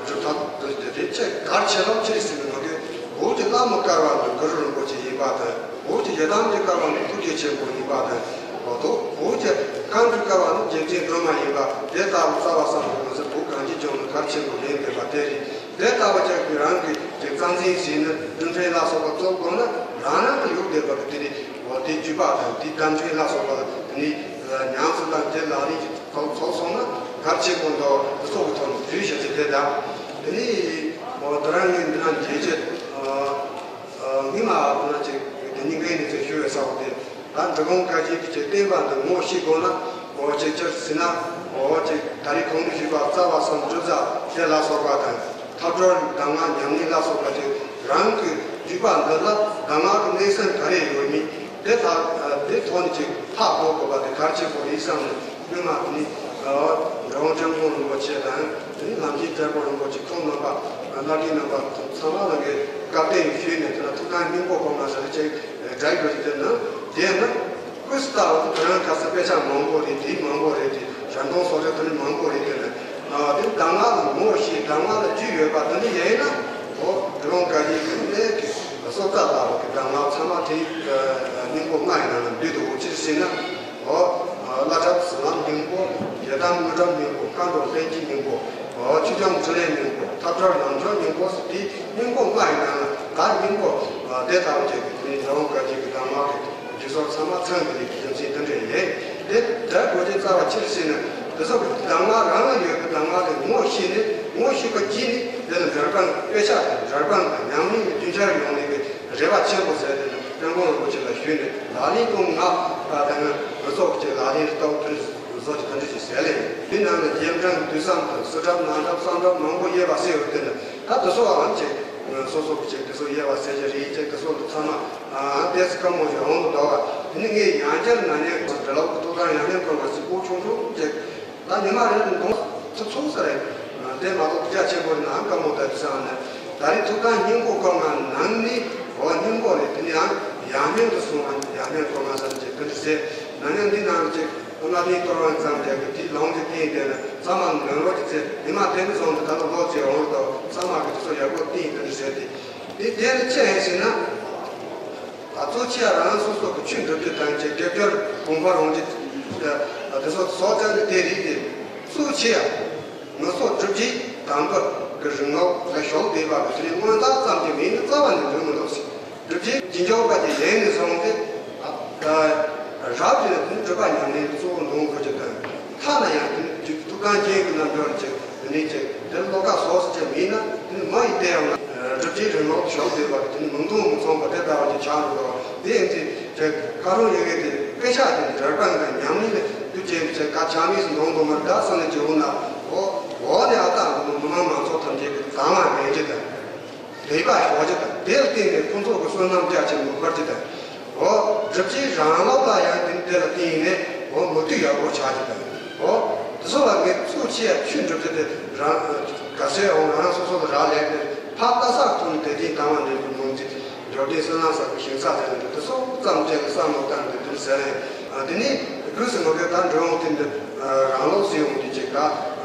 སྒྲུབ་ཐབས་དུ་དེ་དེ་ཆེས་གལ་ཆེ་ལོ་ཆེ་ཟིན་མི་དགོས། འོག་གི་བླ་མ་བཀར་བ་ནི་གུ་རུ་རིན་པོ་ཆེ་ཡིན་པ་དང་། འོག་གི་ཡི་དམ་གྱི་བཀར་བ་ནི་ཐུགས་རྗེ་ཆེན་པོ་ཡིན་པ་དང་། འོག་ཏུ་འོག་གི་མཁའ་འགྲོའི་བཀར་བ་ནི་རྗེ་བཙུན་སྒྲོལ་མ་ཡིན་པ་དེ་ལྟ་བུ་རྩ་བ་གསུམ་དུ་མི་ཟད་འོག་གང་ཅི་བྱུང་ནི་གལ་ཆེན་པོ་ཡིན་བསྡད་པ་དེ་རེད། དེ་ལྟ་བུ་ཅག་གིས་རང་གི་ཅིག་རྩ་འཛིན་བྱས་ནས་སྒྲུབ་འཕྲིན་ལ་སོགས་པ་རྫོགས་དགོས་ན་རང་རང་གི་ཡུལ་བསྡད་པ་གི་དེ་ནི་འོ་དེ་བརྒྱུད་པ་དང་དེའི་བརྡ་འཕྲིན་ལ་སོགས་པ་ལ་དེ་ནི་ཉམས་སུ་བླངས་དེ་ལག་ལེན་གྱི་ཐོག་ཚོགས་སོང་ན་གལ་ཆེན་པོ་འདུག་དེ་ཚོ་གི་ཐོག་ནས་དུས་བཞི་ཚེ་དེ་དང་དེ་ནི་འོ་དེ་རང་ངས་འདི་ན་འབྱེད་ཀྱི་ངས་མ་འོ་ན་ཅིག་དེ་ཉིན་འགའི་ནི་ཚེ་ཞུ་བའི་ས་འོག་དེ། ད་འབྲི་གུང་བཀའ་བརྒྱུད་ཀྱི་བསྟན་པ་འདི་ངོ་ཤེས་དགོས་ན་འོ་ཅིག་ཅིག་ཟིན་ན་འོ་ཅིག་ད་རེས་གོང་དུ་ཞུས་པ་རྩ་བ་གསུམ་སྒྲུབ་རྩ་དེ་ལ་སོགས་པ་དང་ཐབས་གྲོལ་གདམས་ངག་ཉམས་ལེན་ལ་སོགས་པ་ཅིག་རང་གི་བརྒྱུད་པ་འདི་ལ་གདམས་ངག་གི་གནད་ཟིན་ག་རེ་ཡོད་མིན་དེ་ལ་དེ་ཐོག་ནས་ཅིག་ཧ་གོ་དགོས་པ་དེ་གལ་ཆེན་པོ་རེད་བསམ་ནས་སྔོན་མ་དེ་ནི་འབྲི་གུང་སྐྱབས་མགོན་རིན་པོ་ཆེ་དང་དེ་ནི་ལམ་རྒྱས་དྲག་པོ་རིན་པོ་ཆེ་ཁོང་རྣམ་པ་བླ་རྒན་རྣམ་པ་ཚང་མ་ལ་ངས་བཀའ་བསྟན་ཞུས་ནས་དེ་ལ་ཐུགས་དམ་སྙིང་པོ་གོང་མ་ཟེར་ཅིག་སྒྲ་ཡོད་དེ་ན་དེ་ན་ཀུས་ལྟ་བུ་དེ་རང་ཁ་ས་དཔེ་ཆ་མང་པོ་རེད། དེ་མང་པོ་རེད། དེ་ཞལ་འདོན་སོགས་རེད། དེ་ནི་མང་པོ་རེད། དེ་ན་དེ་གདམས་ངག་ལ་ངོ་ཤེས་གདམས་ངག་ལ་རྒྱུས་ཡོད་པ་དེ་ནི་ཡིན་ན་འོ་དེ་རང་ག་ཡིན་གི་ནས་ཀི་སོ་ཙ་ལྟ་བུ་གི་གདམས་ངག་ཚང་མ་དེ་སྙིང་པོ་ལྔ་ཡི་ནང་ན་འདུས་འདུག་ཅི་ཟེར་ན་འོ་བླ་གྲྭ་ཟི་ལིང་སྙིང་པོ་ཡི་དམ་དངོས་གྲུབ་སྙིང་པོ་མཁའ་འགྲོ་ལྷན་སྐྱེས་སྙིང་པོ། ཆོས་སྐྱོང་ཕྲིན་ལས་སྙིང་པོ། ཐབས་གྲོལ་ཡོངས་སྦྱོང་སྙིང་པོ་ཟེར། དེའི་སྙིང་པོ་ལྔ་ཡི་ནང་ལ་ད་སྙིང་པོ་དེ་ལྟ་བུ་བཅས་ཀྱི་དེ་ནི་རི་བོང་བཀའ་བརྒྱུད་ཀྱི་གདམས་ངག་གི་རྒྱུ་ཚོགས་ཚང་མ་ཚང་གི་རིགས་ཀྱི་རྒྱུ་མཚན་དེ་འདྲ་ཡིན། དེ་དག་གོ་རྒྱུ་རྩ་བ་ཆི་ཟེར་ན། དེ་ཚོ་གི་གདམས་ངག་རང་ལ་ཡོད་པའི་གདམས་ངག་དེ་ངོ་ཤེས་ནས། ངོ་ཤེས་པ་བརྒྱུད་ནས་དེ་ལ་འགྲེལ་པ་དཔེ་ཆ་དང་འགྲེལ་པ་དང་ཉམས་ལེན་གྱི་རྒྱུན་ཆར་ཡོང་ནས་ཀྱི་རེ་བ་ཆེན་པོ་ཟེར་དེ་ནི་དཔལ་མགོན་རིན་པོ་ཆེ་ལ་ཞུས་ནས་ལག་ལེན་དུ་བསྔགས་པ་དང་། ང་ཚོ་གི་ལག་ལེན་ལྟ་བུ་དེ་ཚོ་གི་ག་འདྲ་ཞིག་ཟེར་ལེ། དེ་ནང་ལ་རྗེས་འབྲང་དུས་གསུམ་དང་། སི་ཏྲབ་ནཱ་ཏྲབ་གསང་སྒྲུབ་མང་པོ་དབྱེ་བ་གསལ་བ་དེ་ནི། ད་དེ་ཚོ་ཨང་ཅིག་སོ་སོ་གི་ཅིག་དེ་ཚོ་དབྱེ་བ་གསལ་རྒྱུ་རེད་ཅིག་དེ་ཚོ་འདི་ཚང་མ་ཨ་ཏོག་ཙམ་དཀའ་མོ་ཞིག་འོང་གི་འདུག་ག་དེ་ནི་ངས་ཡང་བསྐྱར་ན་ནས་འབྲི་ལོག་གི་ཐུགས་དམ་ཡང་ལེན་སྐོར་བ་ཟིག་པོ་ཆུང་ཆུང་ཅིག་ད་ཉི་མ་རེ་ལ་འདོན་ཐུབ་སོང་ས་རེད། དེ་མ་གཏོགས་རྒྱ་ཆེན་པོ་ནང་དཀའ་མོ་ད་དུས་སང་ནས། ད་རེས་ཐུགས་དམ་སྙིང་པོ་སྐོར་ལྔ་ནང་ནས། འོ་སྙིང་པོ་རེད། དེ་ནི་ཡང་ཡང་སྙིང་དུ་སོང་བ། ཡང་སྙིང་སྐོར་ལྔ་ཟེར་ཅིག་དེ་འདྲ་ཟེར། ན་ནིང་འདི་ནང་ཅིག་ཨ་ན་ནི་གཏོར་དབང་ཙམ་རྒྱག་གི་དེའི་ལུང་གི་སྟེང་དེ་ནི་ཚང་མ་འདོན་རོགས་ཀྱི་ཚེ། ཉི་མ་དེ་ནི་སོང་དུ་ད་ལོ་ལོ་ཚེ་འོང་དུ་ཚང་མ་གི་དེ་ཚོ་ཡག་པོ་བསྟན་དེ་འདྲ་ཟེར་ཏེ། དེ་དེ་ནི་ཅི་ཡིན་ཟེར་ན། ད་གཙོ་ཆེ་རང་སོ་སོ་གི་ཆོས་སྒྲུབ་རྒྱུ་དང་ཅིག་སྡེབ་སྦྱོར་གོང་འཕེལ་འོང་རྒྱུ་དེ་ཚོ་སོགས་ཀྱང་གི་དེ་རིགས་དེ་གཙོ་ཆེ་ཡ། ང་ཚོ་སྒྲུབ་བྱེད་དམ་པ་གི་རིམ་ལུགས་ལ་ཞུགས་བསྡད་པ་གི་དེ་ནི་མངོན་རྟགས་ཙམ་གྱིས་མིན་ན་རྩ་བ་ནས་འགྲུབ་མི་འདུག་ཟེར། སྒྲུབ་བྱེད་རྗེས་འཇུག་པ་དེ་ལེན་ནས་བཟུང་སྟེ། ད་རབ་ཏུ་ནི་སྒྲུབ་པ་ཉམས་ལེན་གཙོ་བོ་འདོན་དགོས་ཀྱི་དང་། ཐ་ན་ཡང་དེ་ནི་ཐུགས་དམ་རྒྱན་གྱི་རྣལ་འབྱོར་ཅིག་དེ་ནས་ཅིག་དེར་བློ་ཁ་སོགས་སུ་ཅིག་མིན་ན། དེ་ནི་མ་ཡི་སྟེ་ཡང་ན་སྒྲུབ་བྱེད་རིམ་ལུགས་ཞུགས་བསྡད་པ་དེ་ནི་མིང་དོན་མི་མཚུངས་པ་དེ་ལྟ་བུ་ཅིག་ཆགས་འགྲོ་བ་དེ་ཡིན་ཚེ། ཅིག་ཁ་རོག་ཡོད་མཁན་དེ་དཔེ་ཆ་དེ་ནི་འགྲེལ་པ་དང་ཉམས་ལེན་དུ་བྱས་ནས་ཅིག་ག་ཆགས་མེད་སུ་འདོན་འདོན་མར་དགའ་བསམ་ནས་བྱེད་འོང་ན། འོ་འོ་ནས་ཨ་ཏ་མི་མང་མང་ཚོགས་ཐམས་ཅད་ཀྱི་དང་བ་ལེན་རྒྱུ་དང་། དད་པ་ཞོག་རྒྱུ་དང་། དེ་ལ་བརྟེན་ནས་ཁོང་ཚོ་གི་བསོད་ནམས་རྒྱ་ཆེན་པོ་འཕར་རྒྱུ་དང་། འོ་སྒྲུབ་བྱེད་རང་ལུགས་ལ་ཡང་དེ་དེ་ལ་བརྟེན་ནས་འོ་མུ་མཐུད་ཡག་པོ་ཆགས་རྒྱུ་དང་། འོ་དེ་ཚོ་ལ་ངས་གཙོ་ཆེ་ཡ་ཆོས་སྒྲུབ་རྒྱུ་དེ་རང་ག་ཚོད་འོང་རང་སོ་སོ་ལ་རག་ལས་ཏེ། ཕར་ལྟ་ས་ཐོག་ནས་དད་ལྡན་དང་བ་འདྲེན་པའི་ལུང་ཚིག་འབྱོར་ལྡན་བསོད་ནམས་བསགས་པའི་ཞིང་ས་དེ་ལ་འདུག་དེ་སོགས་ཙམ་ཅིག་ལ་བསམ་བློ་བཏང་སྟེ་དེ་ཟེར་ན། དེ་ནས་སྒོས་སུ་ང་ཚོས་ད་འགྲོ་འོང་དེ་འདི་རང་ལུགས་སུ་ཡོང་དུས་ཅིག་ད་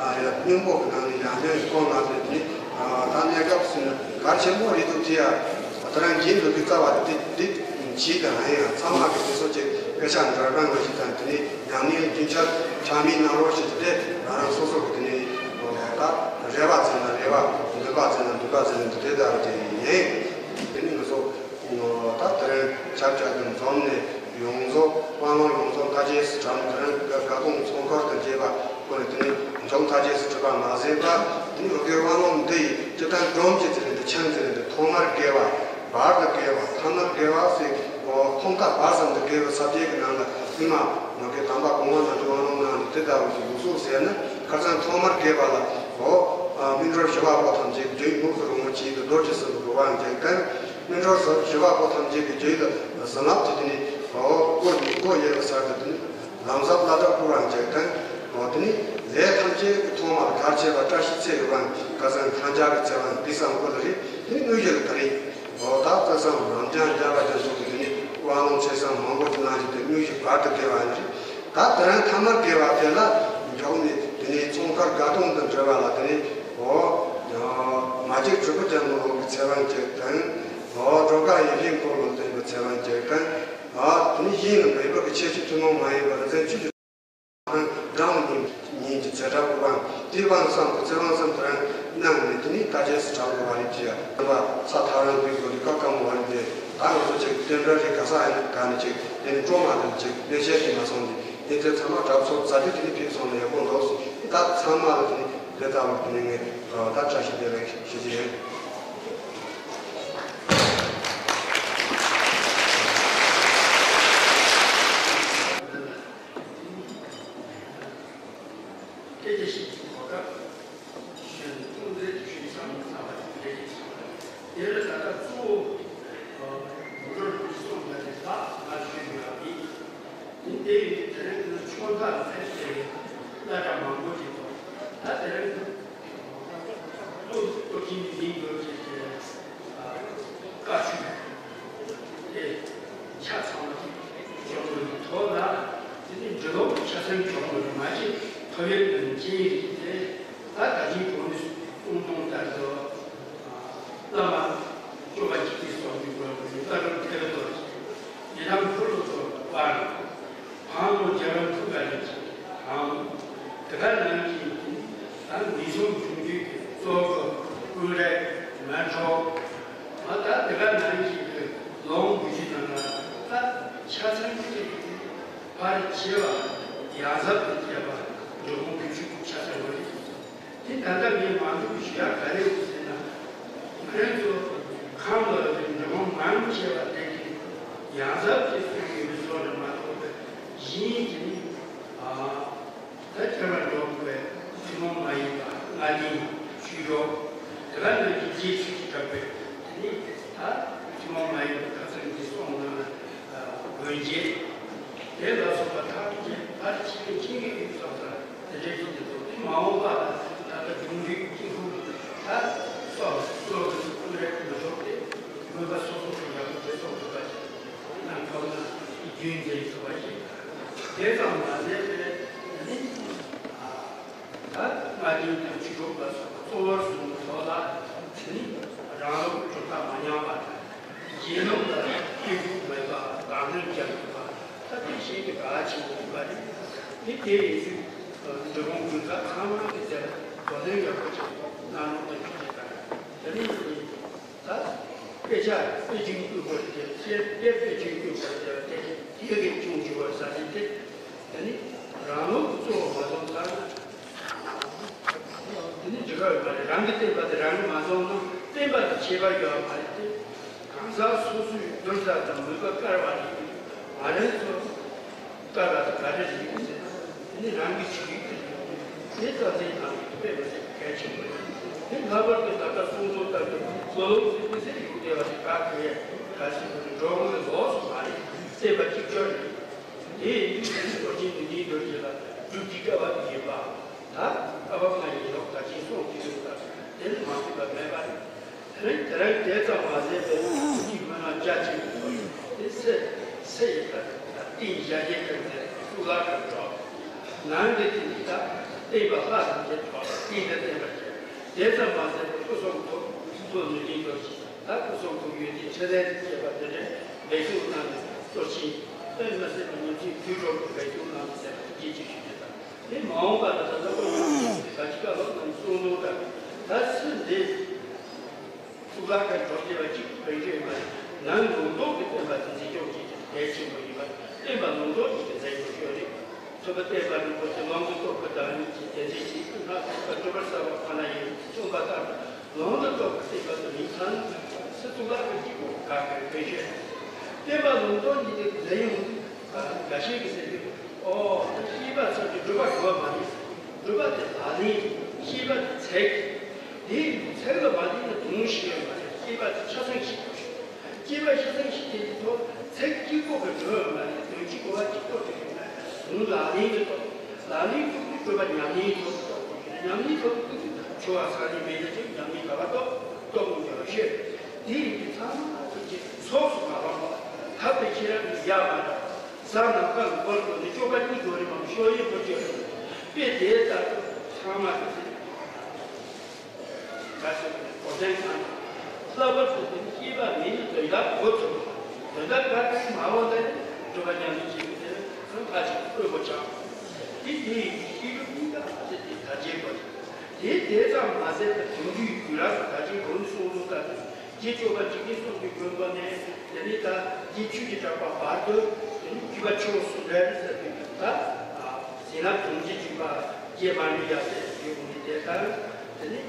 སྙིང་པོ་གི་ནང་ནས་ཡང་སྙིང་སྐོར་ལྔ་དེ་དེ་ནས་ད་གནས་སྐབས་སུ་ནི་གལ་ཆེན་པོ་རེད་འདུག་ཅེས་ད་རང་རྒྱན་འདོད་པའི་རྩ་བ་དེ་དེ་བྱས་དང་། ཡང་ཚང་མ་གི་དེ་ཚོ་ཅིག་དཔེ་ཆ་འདྲ་འདྲ་ཞིག་དང་། དེ་ནས་ཉམས་ལེན་རྒྱུན་ཆད་ཆགས་མེད་གནང་རོགས་ཞེས་ཀྱི་དེ་རང་རང་སོ་སོ་གི་དེ་ནས་ད་རེ་བ་བཙལ་ན་རེ་བ། འདུན་པ་བཙལ་ན་འདུན་པ་བཙལ་ན་འདི་དེ་ལྟ་བུ་དེ་ཡིན། དེ་ནི་ང་ཚོ་ད་དེ་རིང་ཆབ་ཆ་དང་འཛོམས་ནས་ཡོངས་རྫོགས་དབང་ལུང་ཡོངས་རྫོགས་མཐའ་རྒྱས་སུ་གྲུབ། དེ་རིང་དགའ་སྟོན་ཚོགས་འཁོར་དང་བཅས་པ་ཁོ་ནས་དེ་ནི་མཇུག་མཐའ་རྒྱས་སུ་གྲུབ་པ་མ་ཟད་པ། དེ་ནི་འོ་གའི་དབང་ལུང་འདི་ཡི་སྤྱི་དོན་སྒྲོམ་གྱི་ཚུལ་ལས་འདི་ཆང་ཚུལ་ལས་འདི་ཐོག་མར་དགེ་བ། བར་དུ་དགེ་བ། ཐ་མར་དགེ་བ་ཟེར། འོ་ཁོང་ཁ་བར་གསུམ་དུ་དགེ་བའི་ས་བཅད་ཀྱི་ནང་ལ་ཨིན་མ། ང་གི་དམ་པ་གོང་མ་རྣམས་ཀྱི་དབང་ལུང་ནང་ནས་དེ་ལྟ་བུ་ཞིག་ཡོད་གསུངས་ཟེར་ན། ཁ་སང་ཐོག་མར་དགེ་བ་ལ། འོ་སྨིན་གྲོལ་ཞི་བ་པོ་ཐམས་ཅད་ཀྱི་རྒྱུད་དངོས་སུ་རིང་མོ་ཆེ་དུ་རྡོ་རྗེ་སྲིན་པོ་གི་དབང་བྱས་ཏེ། སྨིན་གྲོལ་ཞི་བ་པོ་ཐམས་ཅད་ཀྱི་རྒྱུད་ལ་བཟང་ངན་དེ་དེ་ནི་འོ་སྒོ་སྒོ་དབྱེ་བའི་ས་དེ་དེ་ནི་ལམ་ཟབ་བླ་གྲྭ་སྐུ་དབང་བྱས་ཏེ། འོ་དེ་ནི་ལས་ཐམས་ཅད་ཀྱི་ཐོག་མ་ལ་གལ་ཆེ་བ་བཀྲ་ཤིས་ཚེ་ཡི་དབང་། ཁ་སང་ཐང་ཅག་གི་ཚེ་དབང་དེ་བསམ་དགོས་ལ་རེད། དེ་ནི་དངོས་གཞི་ལ་ག་རེ། འོ་ད་རྩ་བསམ་རང་རྐྱང་རྒྱལ་བ་རྒྱ་མཚོ་གི་དེ་ནི་དབང་ལུང་ཆེ་ས་མང་པོ་ཅིག་གནང་རྒྱུ་དེ་དངོས་གཞི་བར་དུ་དགེ་བ་ཡིན་རེད། ད་དེ་རིང་ཐ་མར་དགེ་བ་དེ་ལ་འཇོག་ནས་དེ་ནི་ཚོང་མཁར་དགའ་སྟོན་དང་འབྲེལ་བ་ལ་དེ་ནི་འོ་མ་གཅིག་གྲུབ་པ་རྒྱལ་མོ་ལུགས་ཀྱི་ཚེ་དབང་གཅིག་དང་། འོ་སྒྲོལ་དཀར་ཡིད་བཞིན་འཁོར་ལོ་བསྟན་པའི་ཚེ་དབང་གཅིག་དང་། འོ་དེ་ནི་གཞན་ལ་མེད་པ་གི་ཁྱད་ཆོས་ཐུན་མོང་མ་ཡིན་པ་རིག་འཛིན་ཆོས་ཀྱི་རང་ཉིད་ཉིད་ཀྱི་ཚེ་ཐར་གྱི་དབང་། དེའི་དབང་བསམ་དུ་ཚེ་དབང་བསམ་དུ་རང་གནང་ནས་དེ་ནི་ད་རྗེས་སུ་གྲགས་དགོས་པ་རེད་ཅེས། རྣམ་པ་ས་ཐག་རིང་པོའི་སྒོ་ནས་སྐབས་སྐམ་པོ་བ་རེད་དེ། ད་ང་ཚོ་ཅིག་རྟེན་འབྲེལ་རེ་ག་ས་ཡིན་ག་ནས་ཅིག་དེ་ནི་སྤྲོ་མ་དང་ཅིག་གནས་བཤད་དེ་མ་སོང་དེ་ཡིན་ཚེ་ཚང་མ་གྲབས་ཚོགས་ཟ་རྒྱུ་དེ་ནི་ཕེབས་སོང་ན་ཡག་པོ་འདུག་ཟེར། ད་ཚང་མ་ལ་དེ་ནི་དེ་ལྟ་བུར་དེ་ནི་ངས་ད་བཀྲ་ཤིས་བདེ་ལེགས་ཞུ་རྒྱུ་ཡིན། སྐད་ཆ་ཞིག་གི་གོ་སྐབས་ཞུས་ནས་གཏོང་མཛད་ཞུས་བསམ་བློ་བཏང་བ་ཞིག་རེད། དེ་ལ་ད་ལྟ་གཙོ་བོ་མི་འགྲོ་རུ་སོང་བ་དེ་དག་ང་ཞུས་ཡོད་པ་ཡིན། ཡིན་དེ་ཡིན་དེ་རིང་ཁྱོད་ཕྱོགས་མཐའ་ལ་ཕེབས་ཏེ་བླ་གྲྭ་མང་པོ་ཞིག་དང་། ད་དེ་རིང་ཏོག་ཏོག་ཅིག་མིང་འདོགས་བྱས་ཏེ་བཀའ་ཆོས་དེ་ཆ་ཚང་བ་ཞིག་སྦྱོང་དགོས་ཀྱི་ཐོག་ལ། དེ་ནི་འབྲི་ཀློག་ཆ་ཚང་སྦྱོང་དགོས་ཀྱི་མ་གཞི་ཐོབ་ཡས་དོན་ཅན་རེད་དེ། ད་ད་ཅིག་གོང་ནས་གསུངས་དོན་ལྟར་དུ་བླ་མ་སྐྱོབ་པ་འཇིགས་བྱེད་སོགས་ཀྱི་སྒོ་ནས་བཀའ་སྒྲུབ་ཐེག་པ་རྣམས་ཀྱི་ཡི་དམ་མཐུ་ལ་སོགས་པ་དང་། འཕགས་མ་རྒྱལ་བ་ཐུགས་ཀ་ནས་ཀྱང་དེ་ག་ནང་བཞིན་ད་ངེས་འབྱུང་འབྱུང་ ཀུན་རེད། མལ་གྲོ། ང་ད་དེ་ག་ནང་བཞིན་དུ་ལོང་དགུ་བཅུ་ནང་ལ་ད་ཆ་ཚང་གི་ཕར་བྱེད་པ་ཡང་ཟབ་ཏུ་བྱེད་པ་འབྲི་གུང་དགུ་བཅུ་ཆ་ཚང་བ་རེད། དེ་ད་ལྟ་ངས་མ་འདུག་ཞུ་ཡག་ག་རེ་ཡོད་ཟེར་ན། ང་རང་ཚོ་ཁམས་ལ་འབྲི་གུང་མང་ཆེ་བ་དེ་གི་ཡང་ཟབ་ཀྱི་སྲོལ་ཡོད་པའི་བཟོ་རེད་མ་གཏོགས་པའི་གཞན་གྱི་ནི། ད་ཁྱེད་རང་འགྲོ་དགོས་པའི་ཐུན་མོང་མ་ཡིན་པ་ལྔ་སྡེ་ཆོས་གྲོགས་དེ་ག་ནང་གི་རྗེས་ཆོས་ཀྱི་གྲགས་པས་དེ་ནི་ད་ཐུན་མོང་མ་ཡིན་པ་ཁ་ཚང་གི་སོང་ན་དགོན་རྗེས་དེ་ལ་སོགས་པ་ཐག་གཅོད་ཕར་ཕྱིན་ཕྱིན་གྱི་ཡུལ་ཙམ་དང་དེ་འདྲའི་ཕྱིན་གྱི་ཚོགས་དེ་མ་འོངས་པ་ད་ལྟ་འབྱུང་འགྱུར་གྱི་ཧུར་ད་སོགས་སོགས་ཀྱི་ཀུན་རེ་མི་ཆོག་སྟེ་དགོན་པ་སོ་སོ་གི་ཡག་པོ་དེ་སོགས་དགོས་པ་ཞིག་ནང་ཁོག་ན་རྒྱུན་འཛིན་ཐུབ་པ་ཞིག་དང་། དེ་ཙམ་མ་ཟད་པའི་ནི་ད་ལྔ་སྡེ་དང་ཆོས་གྲོགས་ལ་སོགས་པ་གཙོ་བོར་བཟུང་ཐོག་ལ་དེ་ནི་རང་ལུགས་གྲུབ་མཐའ་མ་ཉམས་པ་དང་། རྗེས་ལུགས་ལ་སྐྱོན་ཤུགས་མེད་པ་དང་ལེན་རྒྱག་ཐུབ་པ་ད་དེ་ཤེས་ཀྱི་གལ་ཆེན་པོ་ཡིན་པ་རེད། དེ་དེ་ཡིན་དུས་འབྲི་གུང་དགོན་པ་ཚང་མ་གི་ཟེར་དོ་ལེན་ཡག་པོ་ཅིག་གནང་རོགས་གནང་ཞུ་རྒྱུ་དང་། དེ་ནི། ད་དཔེ་ཆ་དཔེ་རྒྱུན་བཀོད་པ་དེ་ཚེ་དཔེ་དཔེ་རྒྱུན་བཀོད་པ་དེ་དེ་དེ་གའི་ཅུང་འགྱུར་བ་ཟ་ནི་དེ། དེ་ནི་རང་ལུགས་གཙོ་བོ་མ་བཟུང་ཚར་ན། དེ་ནི་འགྱུར་བ་ཡོད་མ་རེད། རང་གི་བསྟན་པ་དེ་རང་གིས་མ་བཟུང་ན་བསྟན་པ་དེ་ཁྱད་པར་ཡོད་མ་རེད་དེ། གང་ཟག་སོ་སོའི་འདུན་ས་དང་མོས་པ་བཀར་བ་རེད། ང་རང་ཚོ། བཀའ་ལ་ག་རེ་ཞིག་ཟེར་ན། དེ་ནི་རང་གི་ཆོས་ཡིག་དེ་རེད། དེ་རྩ་ཚན་ནང་དུ་དཔེ་མི་སྲིད་གལ་ཆེན་པོ་རེད། དེ་ལྷག་པར་དུ་ད་ལྟ་གསུང་རྩོམ་ལྟར་དུ་བློ་ལོག་ཟེར་དུས་ཟེར་ཡོང་བསྡད་པ་དེ་ག་གེ་ག་ཞིག་གི་འགྲོ་འོང་གི་ལོགས་སུ་མ་རེད། བསྟན་པ་གཅིག་གྱུར་རེད། དེ་ཡིན་དུས་དེ་ནི་ཨོ་རྒྱན་ནུས་ལྡན་རྡོ་རྗེ་ལ་སྒྲུབ་ཀྱི་བཀའ་བབས་ཡིན་པ། ད་བཀའ་བབས་ལྔ་ཡིན་ནོ་ད་ཅིག་གསུང་གི་ཡོད་ད། དེ་ནི་མ་ཐུབ་པ་མེད་པ་རེད། དེ་རིང་དེ་རིང་དེ་ཙམ་མ་ཟད་པའི་ཐུགས་ཀྱི་སྨོན་ལམ་རྒྱ་ཆེན་པོ་ཡིན། དེ་སེ་སེ་ཡི་ད་ད་ཏིང་ཞྭ་རྒྱས་ཀྱི་མཛད་གཙུག་ལག་ཁང་གྲོགས། ནང་གི་ཏིང་ད་བསྟན་པ་ལྷ་རིན་ཆེན་གྲོགས་ཏིང་ད་བསྟན་པ་བྱས། དེ་ཙམ་མ་ཟད་པའི་སྐུ་གསུང་ཐུགས་མཚོ་ནུས་ལྡན་རྡོ་རྗེ་ད་སྐུ་གསུང་ཐུགས་ཡོན་ཏན་ཕྲིན་ལས་བཅས་པ་དེ་འདྲའི་འབད་བརྩོན་གནང་ནས་གཙོ་ཆེན་དཔེ་མི་སྲིད་པ་ཉམས་ཆེན་དུས་འགྲོ་གི་འབད་བརྩོན་གནང་ནས་ཟེར་བ་ཐུགས་རྗེ་ཆེ་ཞུ་རྒྱུ་དང་། དེ་མ་འོངས་པ་ལ་ད་ལྟ་ཁོ་ཡོང་གི་ད་ཅི་ཀ་ལོ་ནང་གསུང་ནོ་ད་ད་སུ་འདི་གཙུག་ལག་ཁང་གྲོགས་བྱེད་པ་གཅིག་བོད་ཆོས་མ་རེད། ནང་ལུང་རྟོགས་ཀྱི་བསྟན་པ་དེ་འཛིན་སྐྱོང་བྱེད་ཀྱི་གལ་ཆེན་པོ་ཡིན་པ་བསྟན་པ་ལུང་རྟོགས་ཀྱི་མཛད་སྒོ་ཤོད་རེད། ཐུབ་པ་བསྟན་པ་རིན་པོ་ཆེ་ལུང་རྟོགས་ཀྱི་བདག་ཉིད་ཀྱི་རྒྱལ་མཚན་ཞིག་ཏུ་སྣ་ཚོགས་པ་སྤྲུལ་པར་གསལ་བ་ཁོ་ན་ཡིན་གསུངས་པ་ལྟར་ལུང་རྟོགས་ཀྱི་བསྟན་པ་དེ་མིང་ཚང་སུ་གཙུག་ལག་ཁང་གཅིག་པོ་ག་གེ་བོད་ཆོས་བསྟན་པ་ལུང་རྟོགས་ཀྱི་མཛད་ཡོང་དུས། འགའ་ཤས་ཀྱིས་ཟེར་དུས། ཨོ། ཤེས་པ་ཚོ་གི་སྒྲུབ་པ་དགོས་པ་མ་རེད། སྒྲུབ་པ་དེ་ལག་ལེན། ཤེས་པ་དེ་ཚིག་དེ་ཡིན་དུས་ཚིག་ལ་མ་ལྡན་ན་དོན་ཤེས་ཡོད་མ་རེད། ཤེས་པ་དེ་ཆ་ཚང་ཤེས་དགོས་ཤིང་། ཤེས་པ་ཆ་ཚང་ཤེས་དེ་དུས་ཚོ་ཚིག་གཅིག་པོ་གི་འགྲོ་ཡོད་མ་རེད། དོན་གཅིག་གོ་བ་གཅིག་པོ་དེ་ཡོད་ན་དོན་ལག་ལེན་གྱི་ཐོག་ལག་ལེན་གྱི་ཐོག་ཏུ་སྒྲུབ་པ་ཉམས་ལེན་ཐོག་ཏུ་རྟོགས་དགོས་ཤིང་། ཉམས་ལེན་ཐོག་ཏུ་ཐུག་དུས་ཆོ་བ་ས་ལེན་མེད་ན་ཅིག་ཉམས་ལེན་ག་བ་རྟོགས་རྟོགས་མི་འགྱུར་བ་ཤེས། དེ་ཡིན་དུས་ཚང་མ་ཐུགས་རྗེ་ཚོགས་སུ་མ་ལོངས་པ་ཐབས་དེ་ཁྱེད་རང་གིས་ཡག་མ་འདྲ། གཟའ་ནམ་མཁའ་ལ་འཁོར་དགོས་ནས་སྐྱོབ་པ་གཉིས་འགྲོ་རིམ་མམ་ཤོག་ཡིན་པོ་བཅོས་རེད། དཔེ་དེ་ལྟར་དུ་ཚང་མ་གི་ཚེ། ག་ཚོད་གོ་དོན་གང་། ལྷག་པར་དུ་དེ་ཤེས་པ་མེད་ན་དོན་དག་གོ་ཐུབ། དོན་དག་ག་གེ་མ་འོང་ལ་སྒྲུབ་པ་ཉམས་ལེན་བྱེད་དགོས་དེ་ཚང་ཕལ་ཆེར་དཀོན་པོ་ཆགས། དེ་དེ་ཡི་ཤེས་རབ་གཉིས་ཀ་ཨ་ཙི་དེ་དར་རྒྱས་དགོས། དེ་དེ་ཙམ་མ་ཟད་པར་དོན་བསྡུའི་དུས་རབས་སུ་ད་ཅིག་གོང་གསུངས་ལུགས་ལྟར་དུ། རྗེ་སྐྱོབ་པ་འཇིག་རྟེན་སྲུང་གི་མགོན་པོ་ནས་དེ་ནས་ད་རྗེ་ཆོས་ཀྱི་གྲགས་པ་བར་དུ་དེ་ནས་བརྒྱུད་པ་ཆེན་པོ་སུ་འདྲ་རེད་ཟེར་དུས་ད་ཟིན་རབ་དྲུང་རྗེ་བརྒྱུད་པ་རྗེ་མ་ཎི་ཡབ་སྲས་བརྒྱུད་པ་ནས་དེ་ལྟར་དེ་ནས་